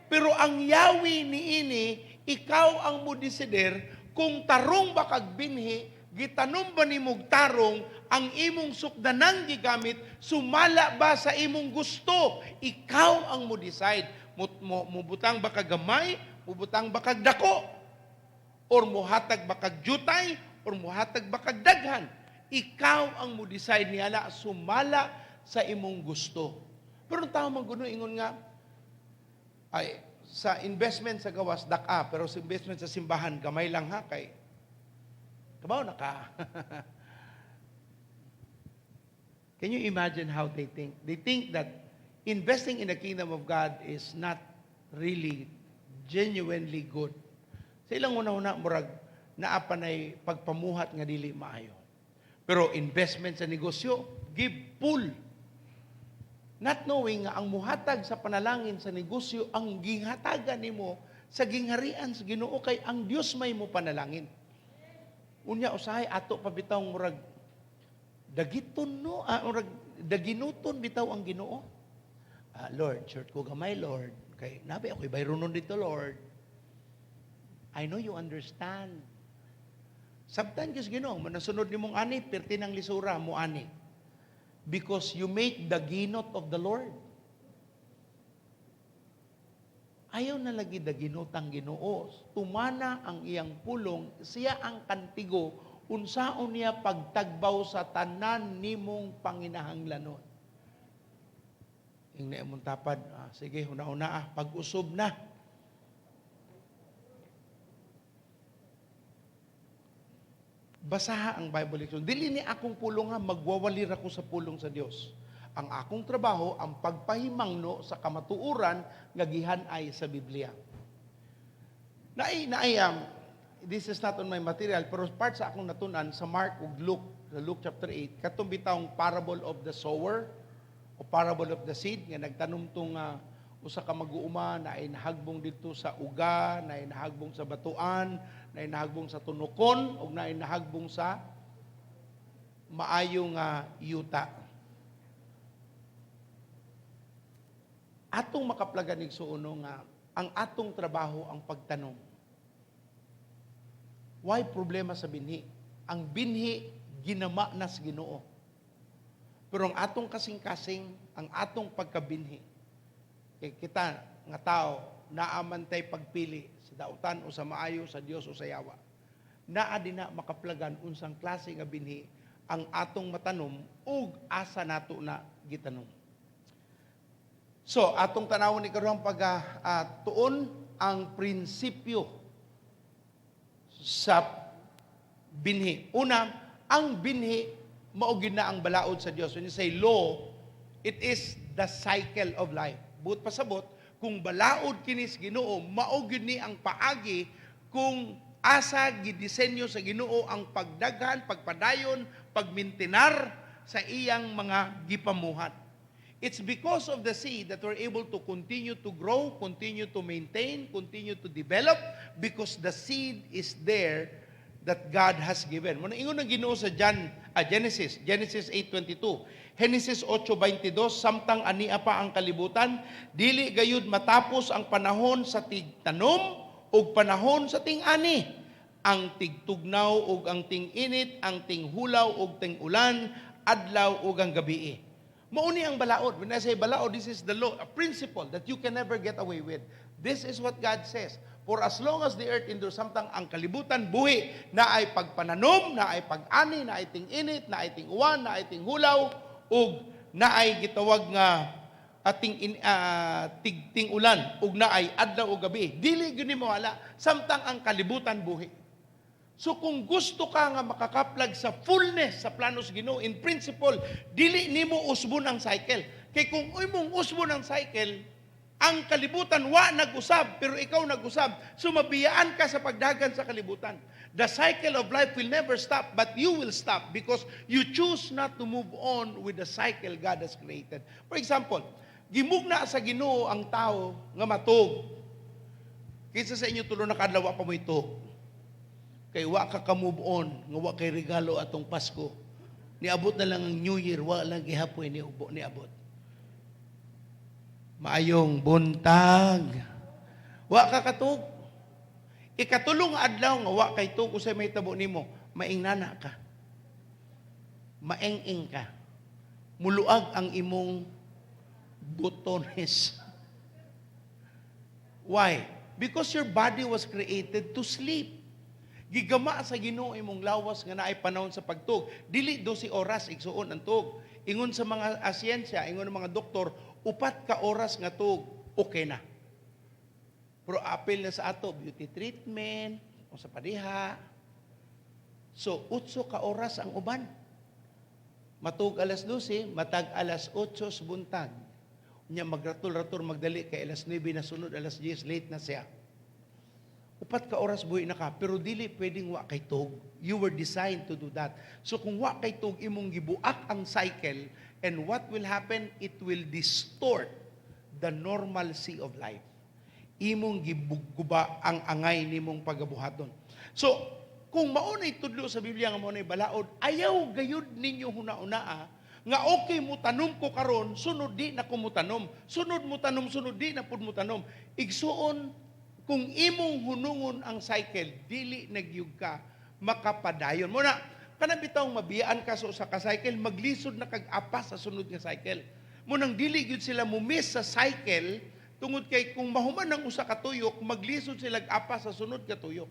Pero ang yawi niini, ikaw ang modesider kung tarong ba kag binhi, gitanom ba nimog tarong, ang imong sukdanang gigamit, sumala ba sa imong gusto? Ikaw ang mo decide. Mubutang ba kag gamay, mubutang ba kag dako, or muhatag ba kag jutay, or muhatag ba kag daghan. Ikaw ang mo decide niala sumala sa imong gusto. Pero ang tao man guno ingon nga ay sa investment sa gawas dak-a, pero sa investment sa simbahan gamay lang ha, kay kabaw na ka. Can you imagine how they think? They think that investing in the kingdom of God is not really genuinely good. Sa ilang una-una, murag naa pa nay pagpamuhat nga dili maayo. Pero investment sa negosyo, give full. Not knowing nga ang muhatag sa panalangin sa negosyo ang gihatagan nimo sa gingharian sa Ginoo, kay ang Dios may mo panalangin. Unya usahay ato pa bitaw murag dagiton no, murag daginuton bitaw ang Ginoo. Ah, Lord, short ko gamay, Lord. Kay nabi ako'y bayronon dito, Lord. I know you understand. Sabtan gyud Ginoo, manasunod nimong ani, perti ng lisura mo ani. Because you make the ginot of the Lord. Ayaw na lagi daginot ang Ginoo. Tumana ang iyang pulong, siya ang kantigo, unsaon niya pagtagbaw sa tanan nimong panginahanglanon. Ing na imong tapad, sige, huna-huna pag-usob na. Basaha ang Bible lesson. Dili ni akong pulong ha, magwawalir ako sa pulong sa Dios. Ang akong trabaho, ang pagpahimangno sa kamatuoran nga gihan-ay sa Biblia. Naay, this is not on my material, pero part sa akong natunan sa Mark ug Luke, sa Luke chapter 8, katong bitawng parable of the sower o parable of the seed, nga nagtanom tong usa ka mag-uuma na nahagbong dito sa uga, na nahagbong sa batuan, na nahagbong sa tunukon, ug na nahagbong sa maayo nga yuta. Atong makaplagan igsuon nga ang atong trabaho ang pagtanom. Why problema sa binhi? Ang binhi ginama na sa Ginoo. Pero ang atong kasing-kasing, ang atong pagkabinhi, kay kita nga tao, Naa man tay pagpili sa dautan o sa maayo, sa Dios o sa yawa. Naa din na makaplagan unsang klase nga binhi ang atong matanom ug asa nato na gitanom. So, atong tanawon ni karon pag tuon ang prinsipyo sa binhi. Una, ang binhi mao gyud na ang balaod sa Dios. When you say law, it is the cycle of life. Buot pasabot, kung balaod kini sa Ginoo, mao gyud ni ang paagi kung asa gidisenyo sa Ginoo ang pagdaghan, pagpadayon, pagmintinar sa iyang mga gipamuhat. It's because of the seed that we're able to continue to grow, continue to maintain, continue to develop, because the seed is there that God has given. Muna ingon ng Ginoo sa John, Genesis, Genesis 8:22. Genesis 8:22, samtang ania pa ang kalibutan, dili gayud matapos ang panahon sa tigtanom ug panahon sa ting-ani, ang tigtugnaw ug ang ting-init, ang tinghulaw ug ting-ulan, adlaw ug ang gabii. Mao ni ang balaod. When I say balaod, this is the law, a principle that you can never get away with. This is what God says. For as long as the earth endures, samtang ang kalibutan buhi, naay pagpananom, naay pag-ani, naay ting-init, naay ting-uwan, naay ting-hulaw, ug naay gitawag nga ating tig ting-ulan ug naay adlaw ug gabi. Dili gyud ni mawala samtang ang kalibutan buhi. So kung gusto ka nga makakaplag sa fullness sa plano sa Ginoo, in principle, dili nimo usbon ang cycle. Kay kung imong usbon ang cycle, ang kalibutan wa nag-usab, pero ikaw nag-usab. So mabiyaan ka sa pagdagan sa kalibutan. The cycle of life will never stop, but you will stop because you choose not to move on with the cycle God has created. For example, gimugna sa Ginoo ang tao nga matug. Kinsa sa inyo tulo na kaadlaw wa pa mo'y tug? Kay wa ka ka-move on, nga wa kay regalo atong Pasko. Niabot na lang ang New Year, wa lang gihapoy ni ubo niabot. Maayong buntag. Wa ka katug. Ikatulong adlaw nga wa kay tug, usay may tabo nimo, maingnana ka. Maeng-eng ka. Muluag ang imong butones. Why? Because your body was created to sleep. Gigama sa Ginoo imong lawas nga naay panahon sa pagtug. Dili 12 oras, igsuon, ang tug. Ingon sa mga siyensya, ingon ng mga doktor, 4 ka oras nga tug, okay na. Pero apil na sa ato, beauty treatment, o sa padiha. So, 8 ka oras ang uban. Matug alas 12, matag alas 8 sa buntag. Unya magratol-ratol magdali kay alas 9 na sunod, alas 10 late na siya. 4 ka oras buhi na ka, pero dili pwedeng wa kay tug. You were designed to do that. So kung wa kay tug, imong gibuak ang cycle, and what will happen? It will distort the normalcy of life. Imong gibuguba ang angay nimong pagabuhaton. So, kung mao na'y tudlo sa Biblia nga mao na'y balaod, ayaw gayud ninyo huna-unaa nga okay mo tanom ko karon, sunod di na ko mo tanom. Sunod mo tanom, sunod di na pud mo tanom. Igsuon, kung imong hunungon ang cycle, dili na gyud ka makapadayon. Muna, kanang bitawng mabiyaan ka sa usa ka cycle, maglisod na kag apas sa sunod nga cycle. Munang dili gyud sila mumiss sa cycle tungod kay kung mahuman ang usa ka tuyok, maglisod sila apas sa sunod nga tuyok.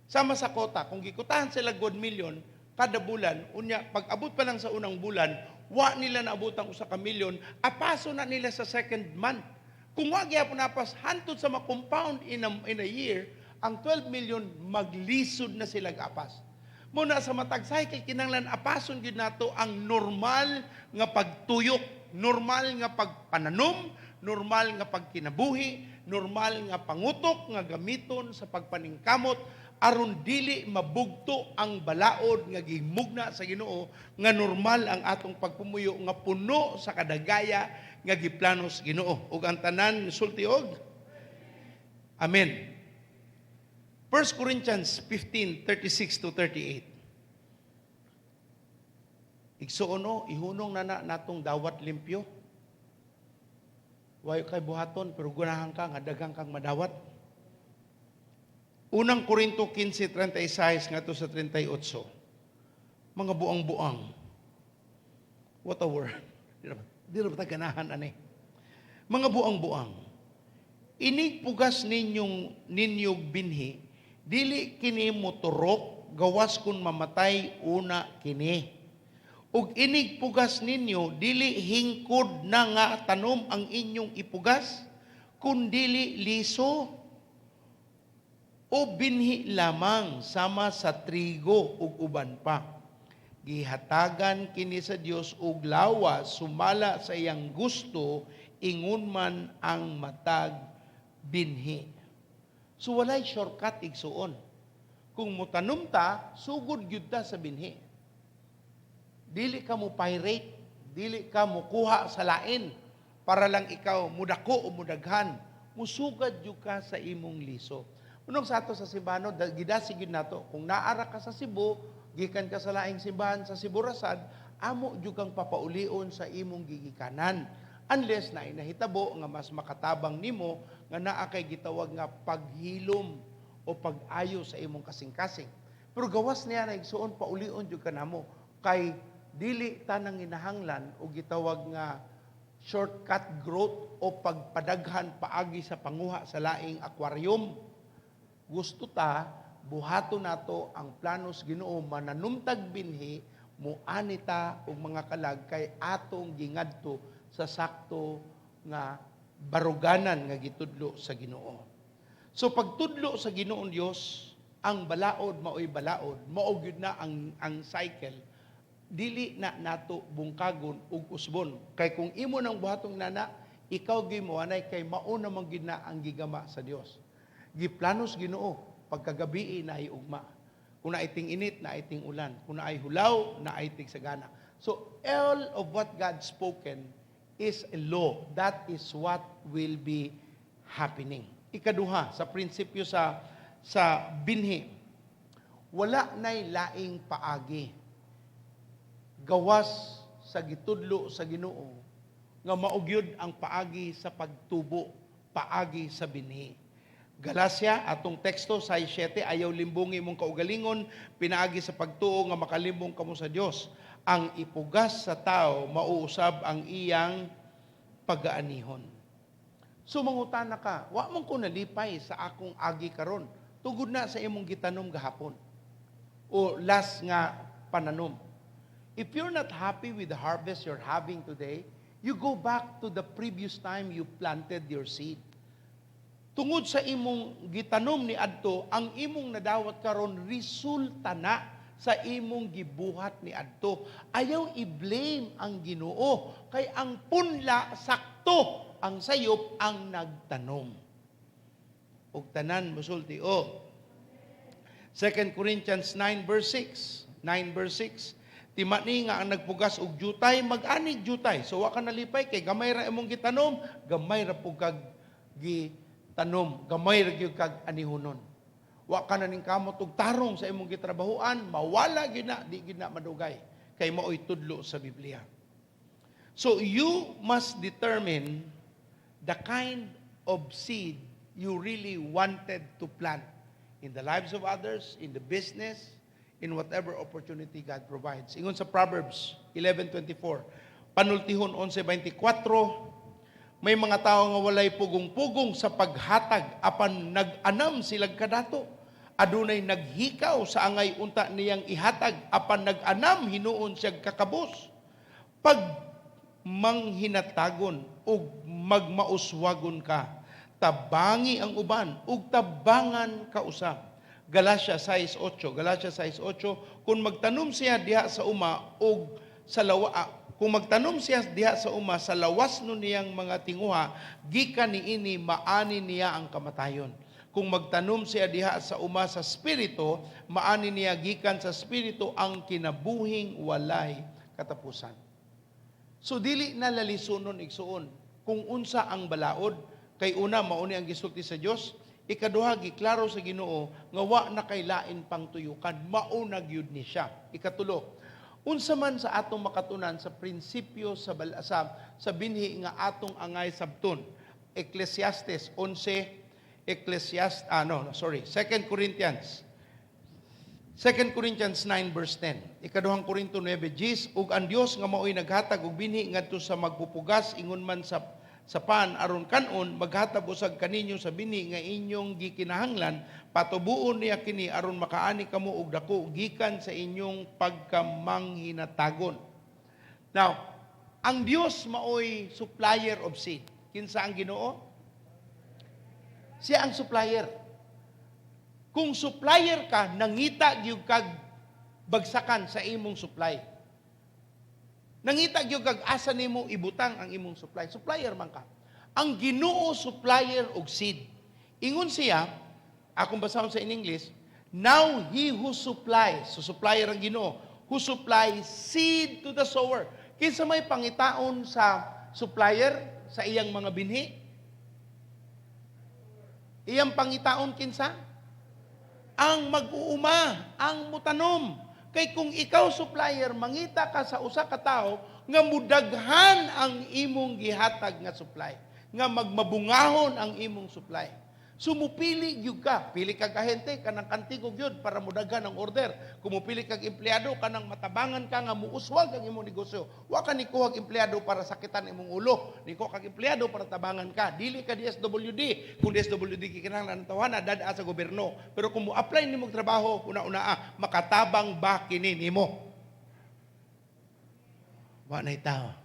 Sama sa kota, kung gikutahan sila 1 million kada bulan, unya pag abot pa lang sa unang bulan, wa nila naabot ang 1 ka milyon, apaso na nila sa second month. Kung wa gyapon apas, hantod sa ma-compound in a year, ang 12 million, maglisod na sila apas. Muna sa matag cycle, kinanglan apason gyud nato ang normal nga pagtuyok, normal nga pagpananom, normal nga pagkinabuhi, normal nga pangutok nga gamiton sa pagpaningkamot aron dili mabugto ang balaod nga gimugna sa Ginoo nga normal ang atong pagpumuyo nga puno sa kadagaya nga giplano sa Ginoo. Ug ang tanan sulti og Amen. 1 Corinthians 15:36 to 38. Igsuon no, ihunong na na natong dawat limpyo. Wayo kay buhaton pero gunahan ka nga daghang kang madawat. Unang Korinto 15:36 ngadto sa 38. Mga buang-buang. What a word. Di na ba ganahan ani? Mga buang-buang. Inig pugas ninyong binhi, dili kini moturok gawas kun mamatay una kini. Ug inig pugas ninyo, dili hingkod na nga tanom ang inyong ipugas, kun dili liso o binhi lamang sama sa trigo ug uban pa. Gihatagan kini sa Dios og lawas sumala sa iyang gusto, ingon man ang matag binhi. So walay shortcut, igsuon. Kung motanom ta, sugod gyud ta sa binhi. Dili ka mo pirate, dili ka mo kuha sa lain para lang ikaw mudako o mudaghan. Musugad gyud ka sa imong liso. Unong sa ato sa simbano, gidasig gyud nato. Kung naara ka sa Cebu, gikan ka sa laing simbahan sa Cebu Rasad, amo jud kang papaulion sa imong gigikanan. Unless na inahitabo nga mas makatabang nimo nga naa kay gitawag nga paghilom o pag-ayo sa imong kasing-kasing. Pero gawas niya na, igsuon, paulion jud ka namo kay dili tanang inahanglan o gitawag nga shortcut growth o pagpadaghan paagi sa panguha sa laing aquarium. Gusto ta buhaton nato ang planos Ginoo, mananumtag binhi, muani ta og mga kalag kay atong gingadto sa sakto nga baruganan nga gitudlo sa Ginoo. So pagtudlo sa Ginoong Dios, ang balaod maoy balaod, mao gyud na ang cycle. Dili na nato bungkagon ug usbon. Kay kung imo nang buhatong nana, ikaw gyud moanay kay mao naman gyud na ang gigama sa Dios. Giplanos Ginoo, pagkagabii naay ugma. Kung naay ting-init, naay ting-ulan. Kung naay hulaw, naay tigsagana. So all of what God spoken is a law. That is what will be happening. Ikaduha, sa prinsipyo sa binhi, wala nay laing paagi gawas sa gitudlo sa Ginoo nga mao gyud ang paagi sa pagtubo, paagi sa binhi. Galacia, atong teksto 6:7, "Ayaw limbungi imong kaugalingon pinaagi sa pagtuo nga makalimbong kamo sa Dios. Ang ipugas sa tao, mao usab ang iyang pagaanihon." So mangutana ka, "Wa man ko nalipay sa akong agi karon." Tugod na sa imong gitanom gahapon o last nga pananom. If you're not happy with the harvest you're having today, you go back to the previous time you planted your seed. Tungod sa imong gitanom ni adto, ang imong nadawat karon resulta na sa imong gibuhat ni adto. Ayaw i-blame ang Ginoo kay ang punla sakto, ang sayop ang nagtanom. Ug tanan musulti o. 2 Corinthians 9 verse 6. 9 verse 6. "Timani nga ang nagpugas og jutay, mag-anig jutay." So wa ka nalipay kay gamay ra imong gitanom, gamay ra pud kag gitanom, gamay ra gyud kag anihonon. Wa ka na ning kamot og tarong sa imong gitrabahuan, mawala gyud na, di gyud na madugay kay maoy tudlo sa Biblia. So you must determine the kind of seed you really wanted to plant in the lives of others, in the business, in whatever opportunity God provides. Ingon sa Proverbs 11:24, Panultihon 11:24, "May mga tao nga walay pugong-pugong sa paghatag apan nag-anam silag kadato. Adunay naghikaw sa angay unta niyang ihatag apan nag-anam hinuon siyag kakabos. Pag manghinatagon ug magmauswagon ka, tabangi ang uban ug tabangan ka usab." Galatia 6:8, Galatia 6:8, "Kung magtanom siya diha sa uma ug sa lawa ah, kung magtanom siya diha sa uma sa lawas no niyang mga tinguha, gikan niini maani niya ang kamatayon. Kung magtanom siya diha sa uma sa spirito, maani niya gikan sa spirito ang kinabuhing walay katapusan." So dili na lalisunon, igsuon, kung unsa ang balaod kay una, mao ni ang gisulti sa Dios. Ikaduha, giklaro sa Ginoo nga wa na kay lain pang tuyukan, mao na gyud ni siya. Ikatulo, unsa man sa atong makatunan sa prinsipyo sa binhi nga atong angay sabton? Ecclesiastes 11, Ecclesiastes, ah, no, no, sorry, 2 Corinthians 2 Corinthians 9 verse 10. Ikaduhang Korinto 9:10, "Ug ang Dios nga maoy naghatag og binhi ngadto sa magpupugas ingon man sa Sa pan aron kanon, maghatag usab kaninyo sa binhi nga inyong gikinahanglan, patubuon niya kini aron makaani kamo og dako gikan sa inyong pagkamanghinatagon. Now, ang Dios maoy supplier of seed. Kinsa ang Ginoo? Siya ang supplier. Kung supplier ka, nangita gyud kag bagsakan sa imong supply. Nangita gyud kag asa nimo ibutang ang imong supply. Supplier man ka. Ang Ginoo, supplier og seed. Ingon siya, akong basahon sa in English, "Now he who supplies," so supplier ang Ginoo, "who supplies seed to the sower." Kinsa may pangitaon sa supplier sa iyang mga binhi? Iyang pangitaon kinsa? Ang mag-uuma, ang mutanom. Kay kung ikaw supplier, mangita ka sa usa ka tawo nga mudaghan ang imong gihatag nga supply, nga magmabungahon ang imong supply. So mupili gyud ka, pili kag ahente kanang kantigo gyud para mudaghan ang order. Kung mupili kag empleyado, kanang matabangan ka nga muuswag ang imong negosyo. Wa ka ni kuhag empleyado para sakitan imong ulo. Ni kuha kag empleyado para tabangan ka. Dili ka DSWD. Kung DSWD gikinahanglan ang tawhana, dad-a sa gobyerno. Pero kung mo-apply nimo og trabaho, una-una makatabang ba kini nimo? Wa nay tao.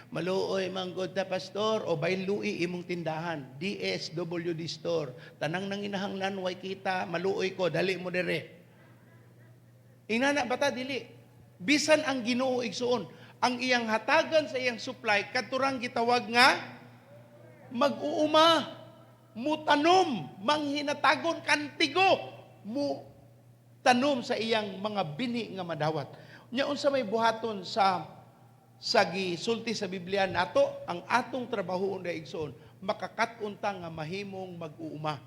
"Maluoy man gud ta, pastor," o bailui imong tindahan, DSWD store. Tanang nanginahanglan way kita, maluoy ko, dali mo dire. Inana bata dili. Bisan ang Ginoo, igsuon, ang iyang hatagan sa iyang supply katurang gitawag nga mag-uuma, mutanom, manghinatagon kantigo, mu tanom sa iyang mga binhi nga madawat. Nya unsa may buhaton sa gisulti sa Biblia nato? Ang atong trabaho na, igsoon, makakat-on ta nga mahimong mag-uuma.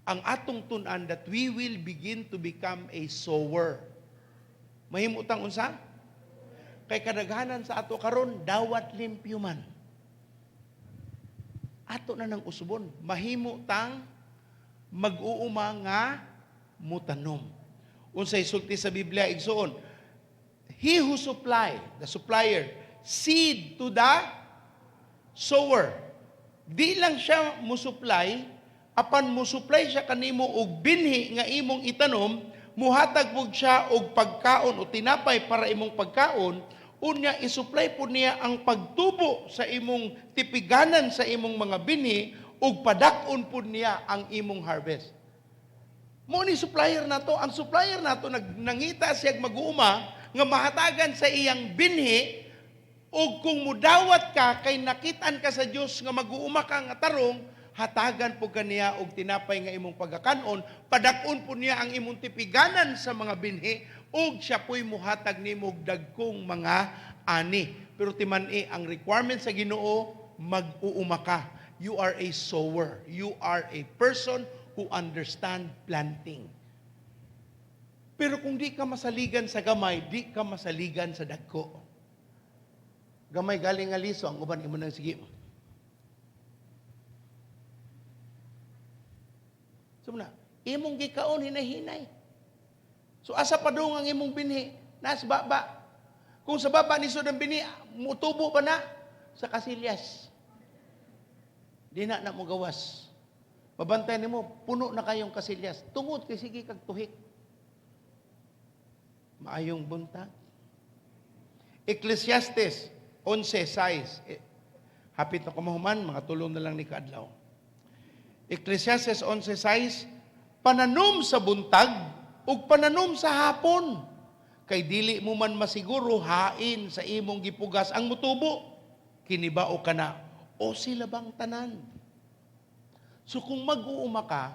Ang atong tun-an that we will begin to become a sower. Mahimo tang unsa? Kay kadaghanan sa ato karon dawat limpyo man. Ato na nang usbon, mahimo tang mag-uuma nga mutanom. Unsay sulti sa Biblia, igsoon? He who supply, the supplier, seed to the sower. Di lang siya mo-supply, apan mo-supply siya kanimo og binhi nga imong itanom, muhatag pud siya og pagkaon o tinapay para imong pagkaon, unya isupply po niya ang pagtubo sa imong tipiganan sa imong mga binhi ug padak-on pud niya ang imong harvest. Mo ni supplier nato, ang supplier nato nangita siya mag-uuma nga mahatagan sa iyang binhi, ug kung mudawat ka kay nakitaan ka sa Dios nga mag-uuma ka nga tarong, hatagan po kaniya og tinapay nga imong pagakanon, padak-on po niya ang imong tipiganan sa mga binhi, ug siya po'y muhatag nimo og dagkong mga ani. Pero timan-i ang requirement sa Ginoo, mag-uuma ka. You are a sower. You are a person who understand planting. Pero kung di ka masaligan sa gamay, di ka masaligan sa dagko. Gamay galing nga liso, ang uban imo nang sige. So na, imong gikaon hinay-hinay. So asa padung ang imong binhi? Nas baba. Kung sa baba ni ang binhi, mutubo ba na? Sa kasilyas. Di na na mo gawas. Mabantay nimo, puno na kayong kasilyas. Tungod kay sige kag tuhik. Maayong buntag. Ecclesiastes 11:6. Eh, hapit na kumahuman, mga tulong na lang ni kaadlaw. Ecclesiastes 11:6, "Pananom sa buntag ug pananom sa hapon. Kay dili mo man masiguro hain sa imong gipugas ang mutubo, kini ba o kana, o sila bang tanan." So kung mag-uuma ka,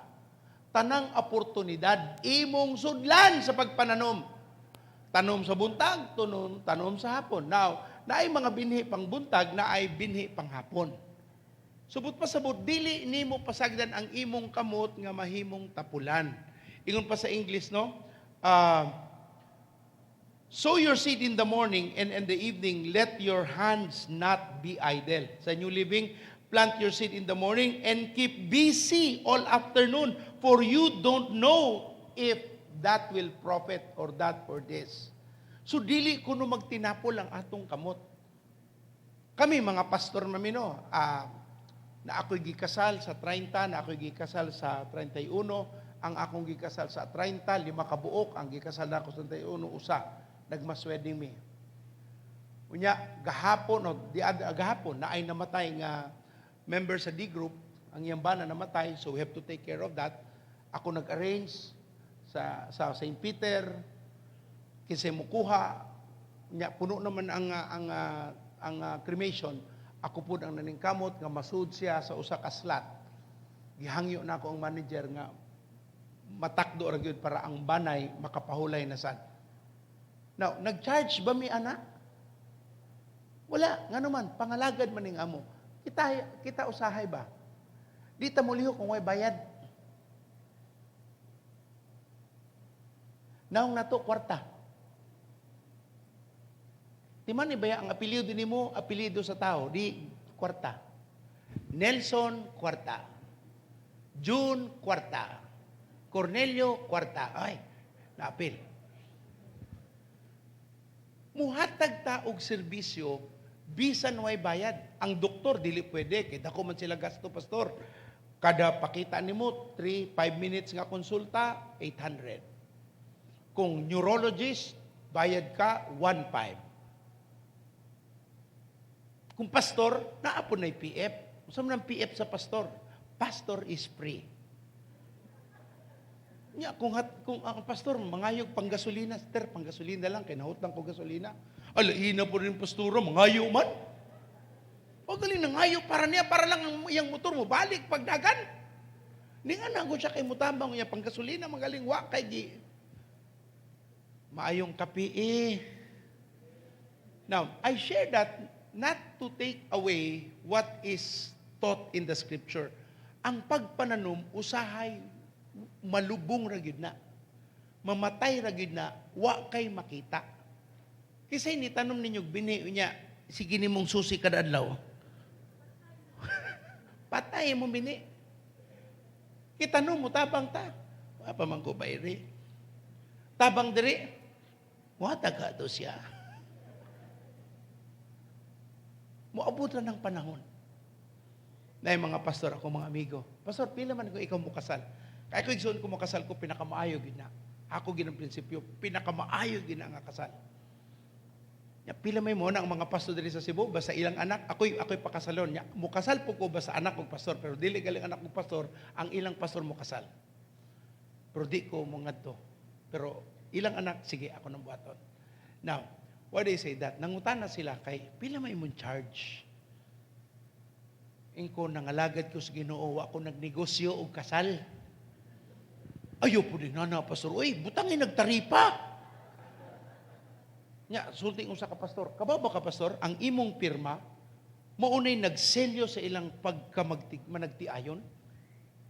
tanang oportunidad imong sudlan sa pagpananom. Tanom sa buntag, tanom, tanom sa hapon. Now, naay mga binhi pang buntag, naay binhi pang hapon. Subot pasabot, dili nimo pasagdan ang imong kamot nga mahimong tapulan. Ingon pa sa English, no? "Sow your seed in the morning and in the evening, let your hands not be idle." Sa New Living, "Plant your seed in the morning and keep busy all afternoon, for you don't know if that will profit or that or this." So dili kuno magtinapol ang atong kamot. Kami mga pastor mamino, Na ako'y gikasal sa 30, na ako'y gikasal sa 31, ang akong gikasal sa 30, lima ka buok, ang gikasal na ako sa 31, usa. Nagmass wedding mi. Unya, gahapon, no, di, gahapon, na ay namatay nga member sa D group, ang iyang bana namatay, so we have to take care of that. Ako nag-arrange sa St. Peter, kinsay mukuha, nya puno naman ang cremation. Ako pud ang naningkamot nga masud siya sa usa ka slot. Gihangyo na ako ang manager nga matakdo ra gyud para ang banay makapahulay na sad. Now, nag-charge ba mi ana? Wala, ngano man pangalagad man ning amo. Kita kita usahay ba? Di ta molihok kung way bayad. Naong nato kwarta. Di man ni baya ang apelyido nimo, apelyido sa tao, di kwarta. Nelson kwarta. June kwarta. Cornelio kwarta. Ay, naapil. Muhatag ta og serbisyo bisan way bayad. Ang doktor dili pwede kay dako man sila gasto, pastor. Kada pakita nimo 3 5 minutes nga konsulta, 800. Kung neurologist, bayad ka 1.5. Kung pastor, naa po na'y PF. Unsa man ang PF sa pastor? Pastor is free. Nya, kung ang pastor mangayog panggasolina, ter panggasolina lang kay nahutlang ko gasolina. Ala, ina po rin pastora, mangayo man. O galing nangayo para niya, para lang ang iyang motor mo balik pagdagan. Di nga na siya kay mutabang niya panggasolina, magaling wa kay gi. Maayong kape eh. Now, I share that not to take away what is taught in the scripture. Ang pagpananom usahay malubong ra gyud na. Mamatay ra gyud na, wa kay makita. Kisay ni tanom ninyo bini niya, sige nimong susi kada adlaw. Patay mo bini. Kitanom mo tabang ta. Wa pa man ko bayri. Tabang diri. Wa taga do siya. Moabot ra ng panahon. Na yung mga pastor ako, mga amigo. "Pastor, pila man ko ikaw mukasal?" Kaya ko igsoon ko mukasal ko, pinakamaayo gid na. Ako gid ang prinsipyo, pinakamaayo gid na nga kasal. Ya, pila may mo na ang mga pastor diri sa Cebu, basta ilang anak, ako'y pakasalon. Ya, mukasal po ko basta anak og pastor, pero dili galing anak og pastor, ang ilang pastor mukasal. Pero di ko mo ngadto. Pero ilang anak, sige, ako nang buhaton. Now, why do you say that? Nangutana sila kay, "Pila may imong charge?" Ingko, "Nangalagad ko sa Ginoo, wa ko nagnegosyo og kasal." "Ayaw po din na, pastor. Uy, butangin nagtaripa." Nya, sulti usa ka pastor. "Kabaw ba ka, pastor, ang imong pirma, maunay nagselyo sa ilang pagkamagtig, managtiayon?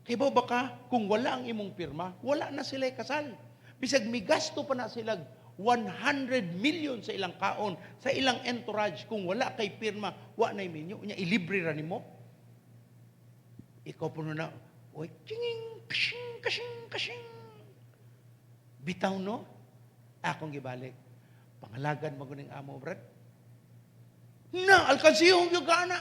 Kabaw ba ka, kung wala ang imong pirma, wala na sila kasal. Bisag migasto pa na sila 100 million sa ilang kaon, sa ilang entourage, kung wala kay pirma, wa na minyo. Nya, ilibre ra nimo." Ikaw po na, oy, chinging, kashing, kashing, kashing. Bitaw no? Akong gibalik. "Pangalagad mo ning amo, brad. Na, alkansihong yung ka na.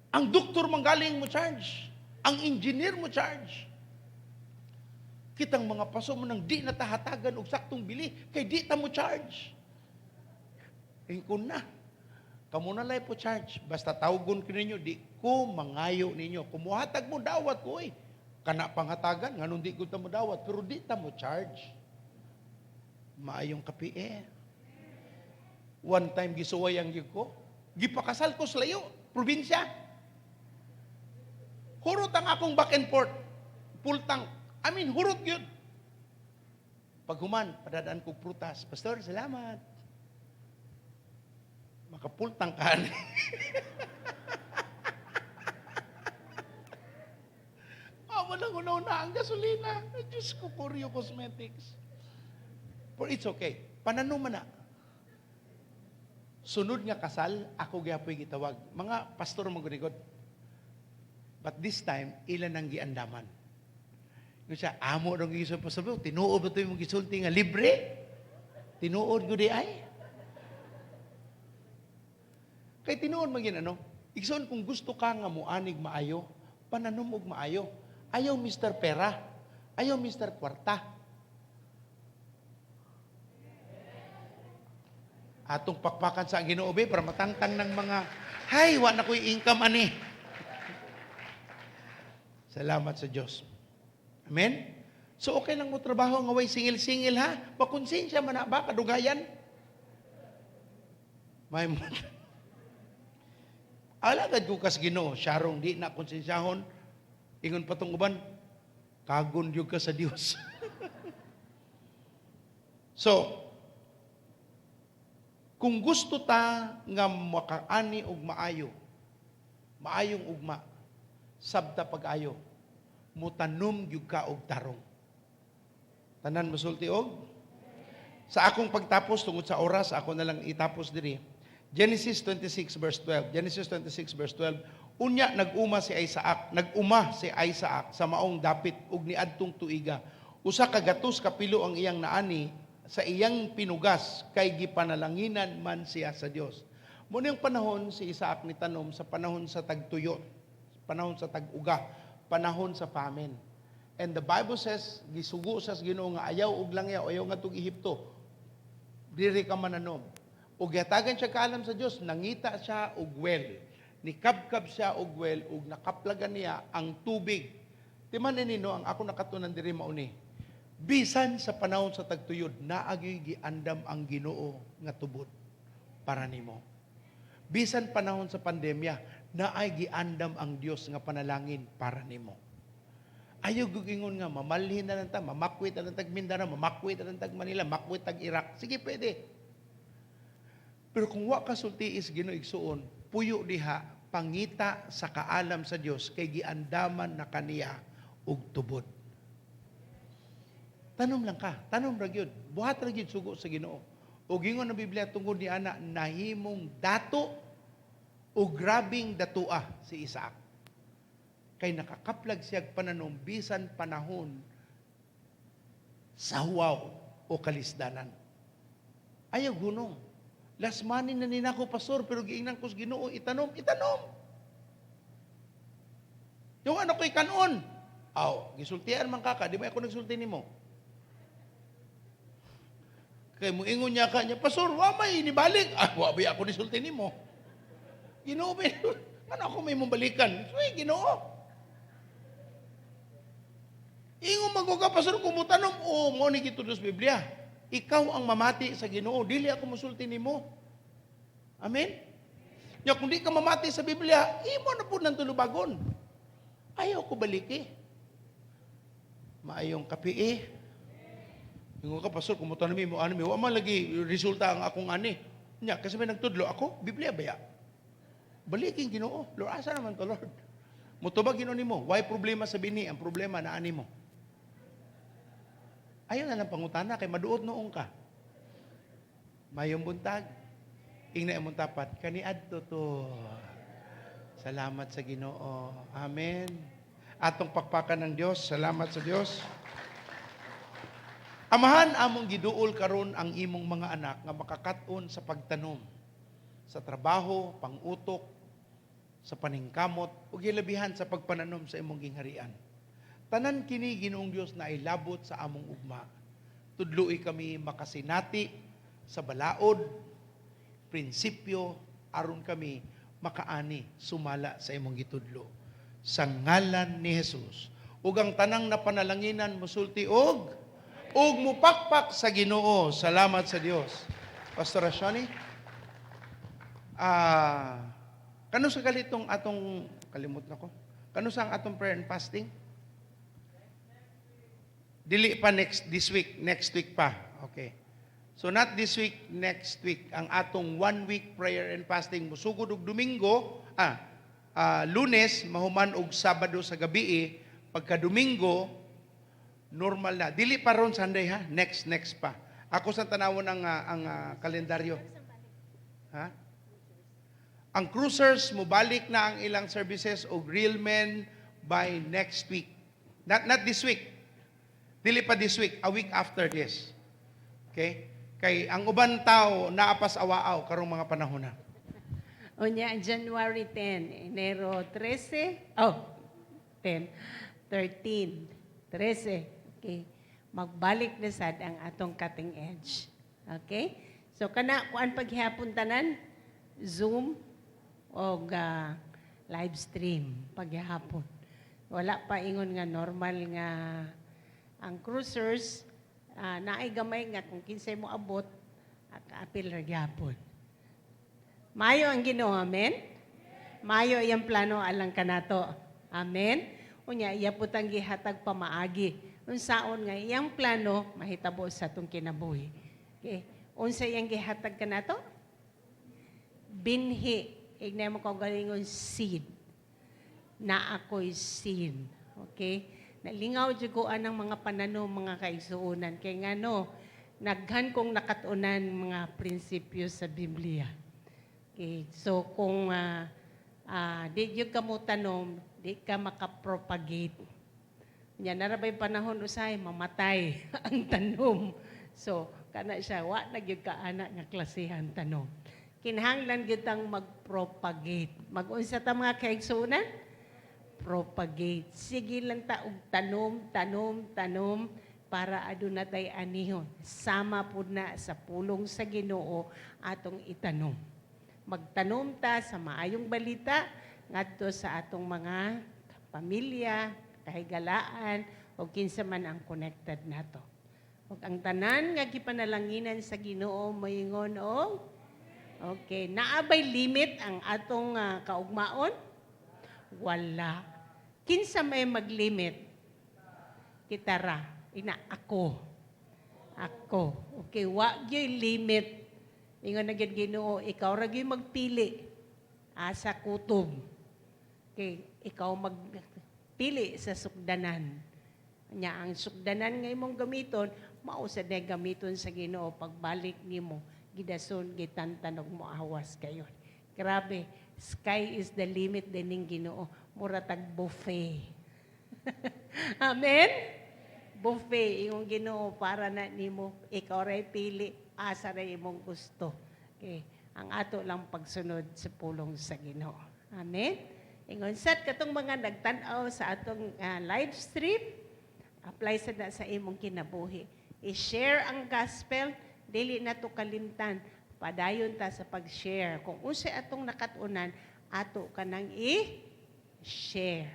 Ang doktor manggaling mo charge. Ang engineer mo charge. Kitang mga paso mo nang di natahatagan og saktong bili, kay di ta mo charge. Ingkon na. Kamo na lay po charge. Basta tawgon ko ninyo, di ko mangayo ninyo. Kumuhatag mo, dawat ko eh. Kana panghatagan, nganong di ko ta mo dawat, pero di ta mo charge." Maayong kape eh. One time gisuway ang gyud ko. Gipakasal ko sa layo, probinsya. Hurot ang akong back and forth. Full tank. I mean, hurot yun. Paghuman, padadaan kong prutas. "Pastor, salamat. Maka-full tank ka." Ah, walang una-una ang gasolina. Diyos ko, Curio Cosmetics. But it's okay. Pananom man na. Sunod nga kasal, ako gyapon gitawag. Mga pastor mo gunigod. But this time, ilan ang giandaman. Yung siya, amo nang gisulti, "Pastor, tinuod ba ito yung gisulti nga libre? Tinuod ko di ay?" Kay tinuod man gin ano, Igsoon, kung gusto ka nga muanig maayo, pananom og maayo. Ayaw Mr. Pera. Ayaw Mr. Kwarta. Atong pakpakan sa Ginoo be para matangtang ng mga hay wa na ko'y income ani. Salamat sa Dios. Amen. So okay lang mo trabaho nga way singil-singil ha. Makonsensya man na ba kadugayan? May mo. Alagad ko kas Ginoo, syarong di na konsensyahon. Ingon pa tong uban, kagon gyud ka sa Dios. So, kung gusto ta nga makaani og maayo, maayong ugma, sabta pag-ayo, mutanom gyud ka og tarong. Tanan mosulti og sa akong pagtapos tungod sa oras, ako na lang itapos diri. Genesis 26 verse 12. Genesis 26 verse 12. Unya nag-uma si Isaac, nag-uma si Isaac sa maong dapit ug niadtong tuiga. Usa ka gatos kapilo ang iyang naani sa iyang pinugas kay gipanalanginan man siya sa Dios. Mao yung panahon si Isaac ni tanom sa panahon sa tagtuyo, panahon sa tag-uga, panahon sa famine. And the Bible says, gisugo sa Ginoo nga ayaw og langyaw, ayaw ngadtong Ehipto. Diri ka mananom. Ug gihatagan siya kaalam sa Dios, nangita siya og well. Nikabkab siya og well ug nakaplagan niya ang tubig. Timan ni no, ang ako nakatunan diri mao ni. Bisan sa panahon sa tagtuyod, naa gyoy giandam ang Ginoo nga tubod para nimo. Bisan panahon sa pandemya, naay giandam ang Dios nga panalangin para nimo. Ayaw gyud ingon nga mamalhin na lang ta, mamakwit na lang tag Mindanao, mamakwit na lang tag Manila, makwit tag Iraq. Sige, pwede. Pero kung wa ka sultiis Ginoo igsuon, puyo diha pangita sa kaalam sa Dios kay giandaman na kaniya og tubod. Tanom lang ka, tanom ra gyud, buhat ra gyud sugo sa Ginoo. Ug ingon ang Biblia tungod ni ana nahimong dato o grabing datua si Isaac. Kay nakakaplag siya pananom bisan panahon sa huwaw o kalisdanan. Ayaw hunong. Last money na ninako, pastor, pero giingnan ko sa Ginoo, itanom, itanom. Yung ano ko'y kanon. Aw, gisultian man ka, di ba ako nagsulti nimo? Kay mo ingon niya ka niya, "Pastor, wa may nibalik." Ah, wa ba ako nisulti nimo? Ginoo ba? Ano ako may mong balikan? Uy, Ginoo. Ingon man ko ka, "Pastor, kumutanom." O, mo ni gitudlo sa Biblia. Ikaw ang mamati sa Ginoo, dili ako musulti nimo. Amen? Ya, kung di ka mamati sa Biblia, imo na po ng tulubagon. Ayaw ko baliki. Maayong kapi eh. Ingon ka, "Pastor, kumuta mo, ano mi, wa man lagi resulta ang akong ani." Nya, kasi may nagtudlo ako, Biblia ba ya? Balikin Ginoo. Lord, asa naman to, Lord? Mutubag Ginoo nimo. Why problema sa bini? Ang problema na ani mo. Ayaw na lang pangutana kay maduot noong ka. Mayong buntag. Ingna imong tapat kaniadto to. Salamat sa Ginoo. Amen. Atong pakpakan ng Dios. Salamat sa Dios. Amahan, among giduol karon ang imong mga anak nga makakat-on sa pagtanom sa trabaho, pangutok, sa paningkamot ug hilabihan sa pagpananom sa imong gingharian. Tanan kini, Ginoong Dios, na ilabot sa among ugma. Tudloi kami makasinati sa balaod, prinsipyo aron kami makaani sumala sa imong gitudlo. Sa ngalan ni Jesus. Ug ang tanang napanalanginan musulti og mupakpak sa Ginoo. Salamat sa Dios. Pastor Shani, kano sa kalitong atong kalimot na ko? Kano sa ang atong prayer and fasting? Dili pa next this week, next week pa. Okay. So not this week, next week ang atong one week prayer and fasting musugod og Domingo, Lunes mahuman og Sabado sa gabi, pagka Domingo normal na. Dili pa ron Sunday ha, next next pa. Ako sa tanawon ang kalendaryo. Ha? Ang cruisers mobalik na ang ilang services og real men by next week. Not this week. Dili pa this week, a week after this. Okay? Kay ang uban tao naa pas awaaw karong mga panahon na. Unya, January 10, Enero 13, oh, 10, 13, 13. Okay. Magbalik na sad ang atong Cutting Edge. Okay? So kana kuan paghihapon tanan, Zoom o live stream paghihapon. Wala pa ingon nga normal nga ang cruisers, naay gamay nga kung kinsay mo abot, apil ra gyapon. Mayo ang Ginoo, amen? Mayo iyang plano alang kanato. Amen? Unya, iya pud tang gihatag pamaagi. Unsaon nga iyang plano mahitabo sa atong kinabuhi. Okay. Unsa iyang gihatag kanato? Binhi. Ignay mo kaugalingon seed. Na ako'y seed. Okay? Nalingaw jud ko anang mga pananom, mga kaigsuonan. Kay ngano, naghan kong nakatunan mga prinsipyo sa Biblia. Okay, so kung di gyud ka mo tanom, di ka makapropagate. Nya narabay panahon usahay mamatay ang tanom. So kana siya, wa na gyud ka ana nga klasihan tanom. Kinahanglan gyud tang magpropagate. Mag-unsa ta, mga kaigsuonan? Propagate. Sige lang ta og tanom, tanom, tanom para aduna tay anihon. Sama pud na sa pulong sa Ginoo atong itanom. Magtanom ta sa maayong balita ngadto sa atong mga pamilya, kahigalaan o kinsa man ang connected nato. Ug ang tanan nga gipanalanginan sa Ginoo moingon og okay, naa bay limit ang atong kaugmaon? Wala. Kinsa may maglimit? Kita ra. Ina ako. Ako. Okay, wa gyud limit. Ingon na gyud Ginoo, ikaw ra gyud magpili asa kutob. Okay, ikaw magpili sa sukdanan. Nya ang sukdanan nga imong gamiton, mao sad na gamiton sa Ginoo pagbalik nimo, gidason gitantanog mo awas kayon. Grabe, sky is the limit din ning Ginoo. Mura tag buffet. Amen? Buffet imong Ginoo para na nimo, ikaw ray pili asa ra imong gusto. Okay. Ang ato lang pagsunod sa pulong sa Ginoo. Amen. Ingon sad katong mga nagtan-aw sa atong live stream, apply sad na sa imong kinabuhi. I-share ang gospel, dili na to kalimtan. Padayon ta sa pag-share. Kung unsay atong nakat-unan, ato kanang i-share,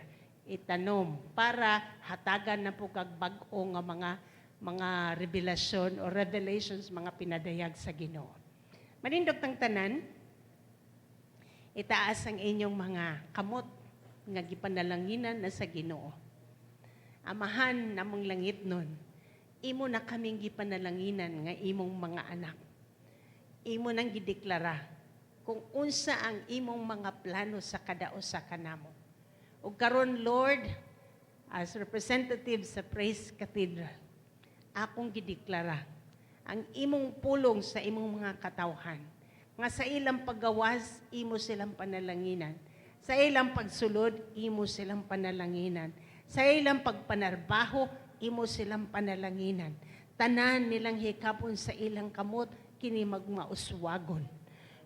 itanom para hatagan na po kag bag-o nga mga revelasyon o revelations, mga pinadayag sa Ginoo. Manindog tang tanan, itaas ang inyong mga kamot nga gipanalanginan na sa Ginoo. Amahan namong langit nun, imo na kaming gipanalanginan nga imong mga anak. Imo nang gideklara kung unsa ang imong mga plano sa kada usa kanamo. Ug karon, Lord, as representative sa Praise Cathedral, akong gideklara ang imong pulong sa imong mga katawhan nga sa ilang paggawas, imo silang panalanginan. Sa ilang pagsulod, imo silang panalanginan. Sa ilang pagpanarbaho, imo silang panalanginan. Tanan nilang hikapon sa ilang kamot, kini magmauswagon.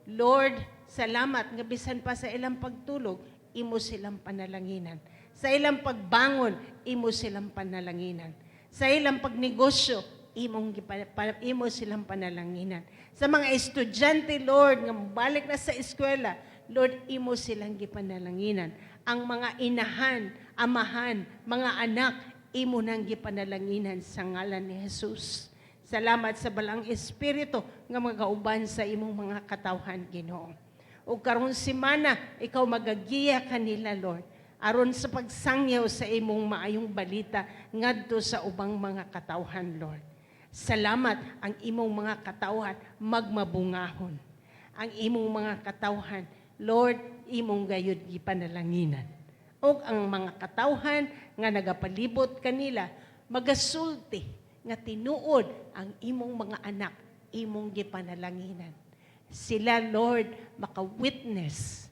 Lord, salamat nga bisan pa sa ilang pagtulog, imo silang panalanginan. Sa ilang pagbangon, imo silang panalanginan. Sa ilang pagnegosyo, imo silang panalanginan. Sa mga estudyante, Lord, nga balik na sa eskwela, Lord, imo silang gipanalanginan. Ang mga inahan, amahan, mga anak, imo nang gipanalanginan sa ngalan ni Jesus. Salamat sa Balaang Espiritu nga magauban sa imong mga katawhan, Ginoo. O karong semana, ikaw magagiya kanila, Lord, aron sa pagsangyaw sa imong maayong balita ngadto sa ubang mga katawhan, Lord. Salamat ang imong mga katawhan magmabungahon. Ang imong mga katawhan, Lord, imong gayud gipanalanginan. Og ang mga katawhan nga nagapalibot kanila magasulti nga tinuod ang imong mga anak imong gipanalanginan. Sila, Lord, maka-witness.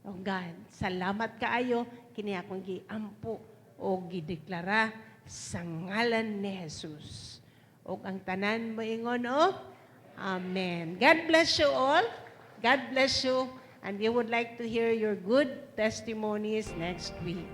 Oh God, salamat kaayo kini akong giampo o gideklara sa ngalan ni Jesus. Og ang tanan moingon og Amen. God bless you all. God bless you. And we would like to hear your good testimonies next week.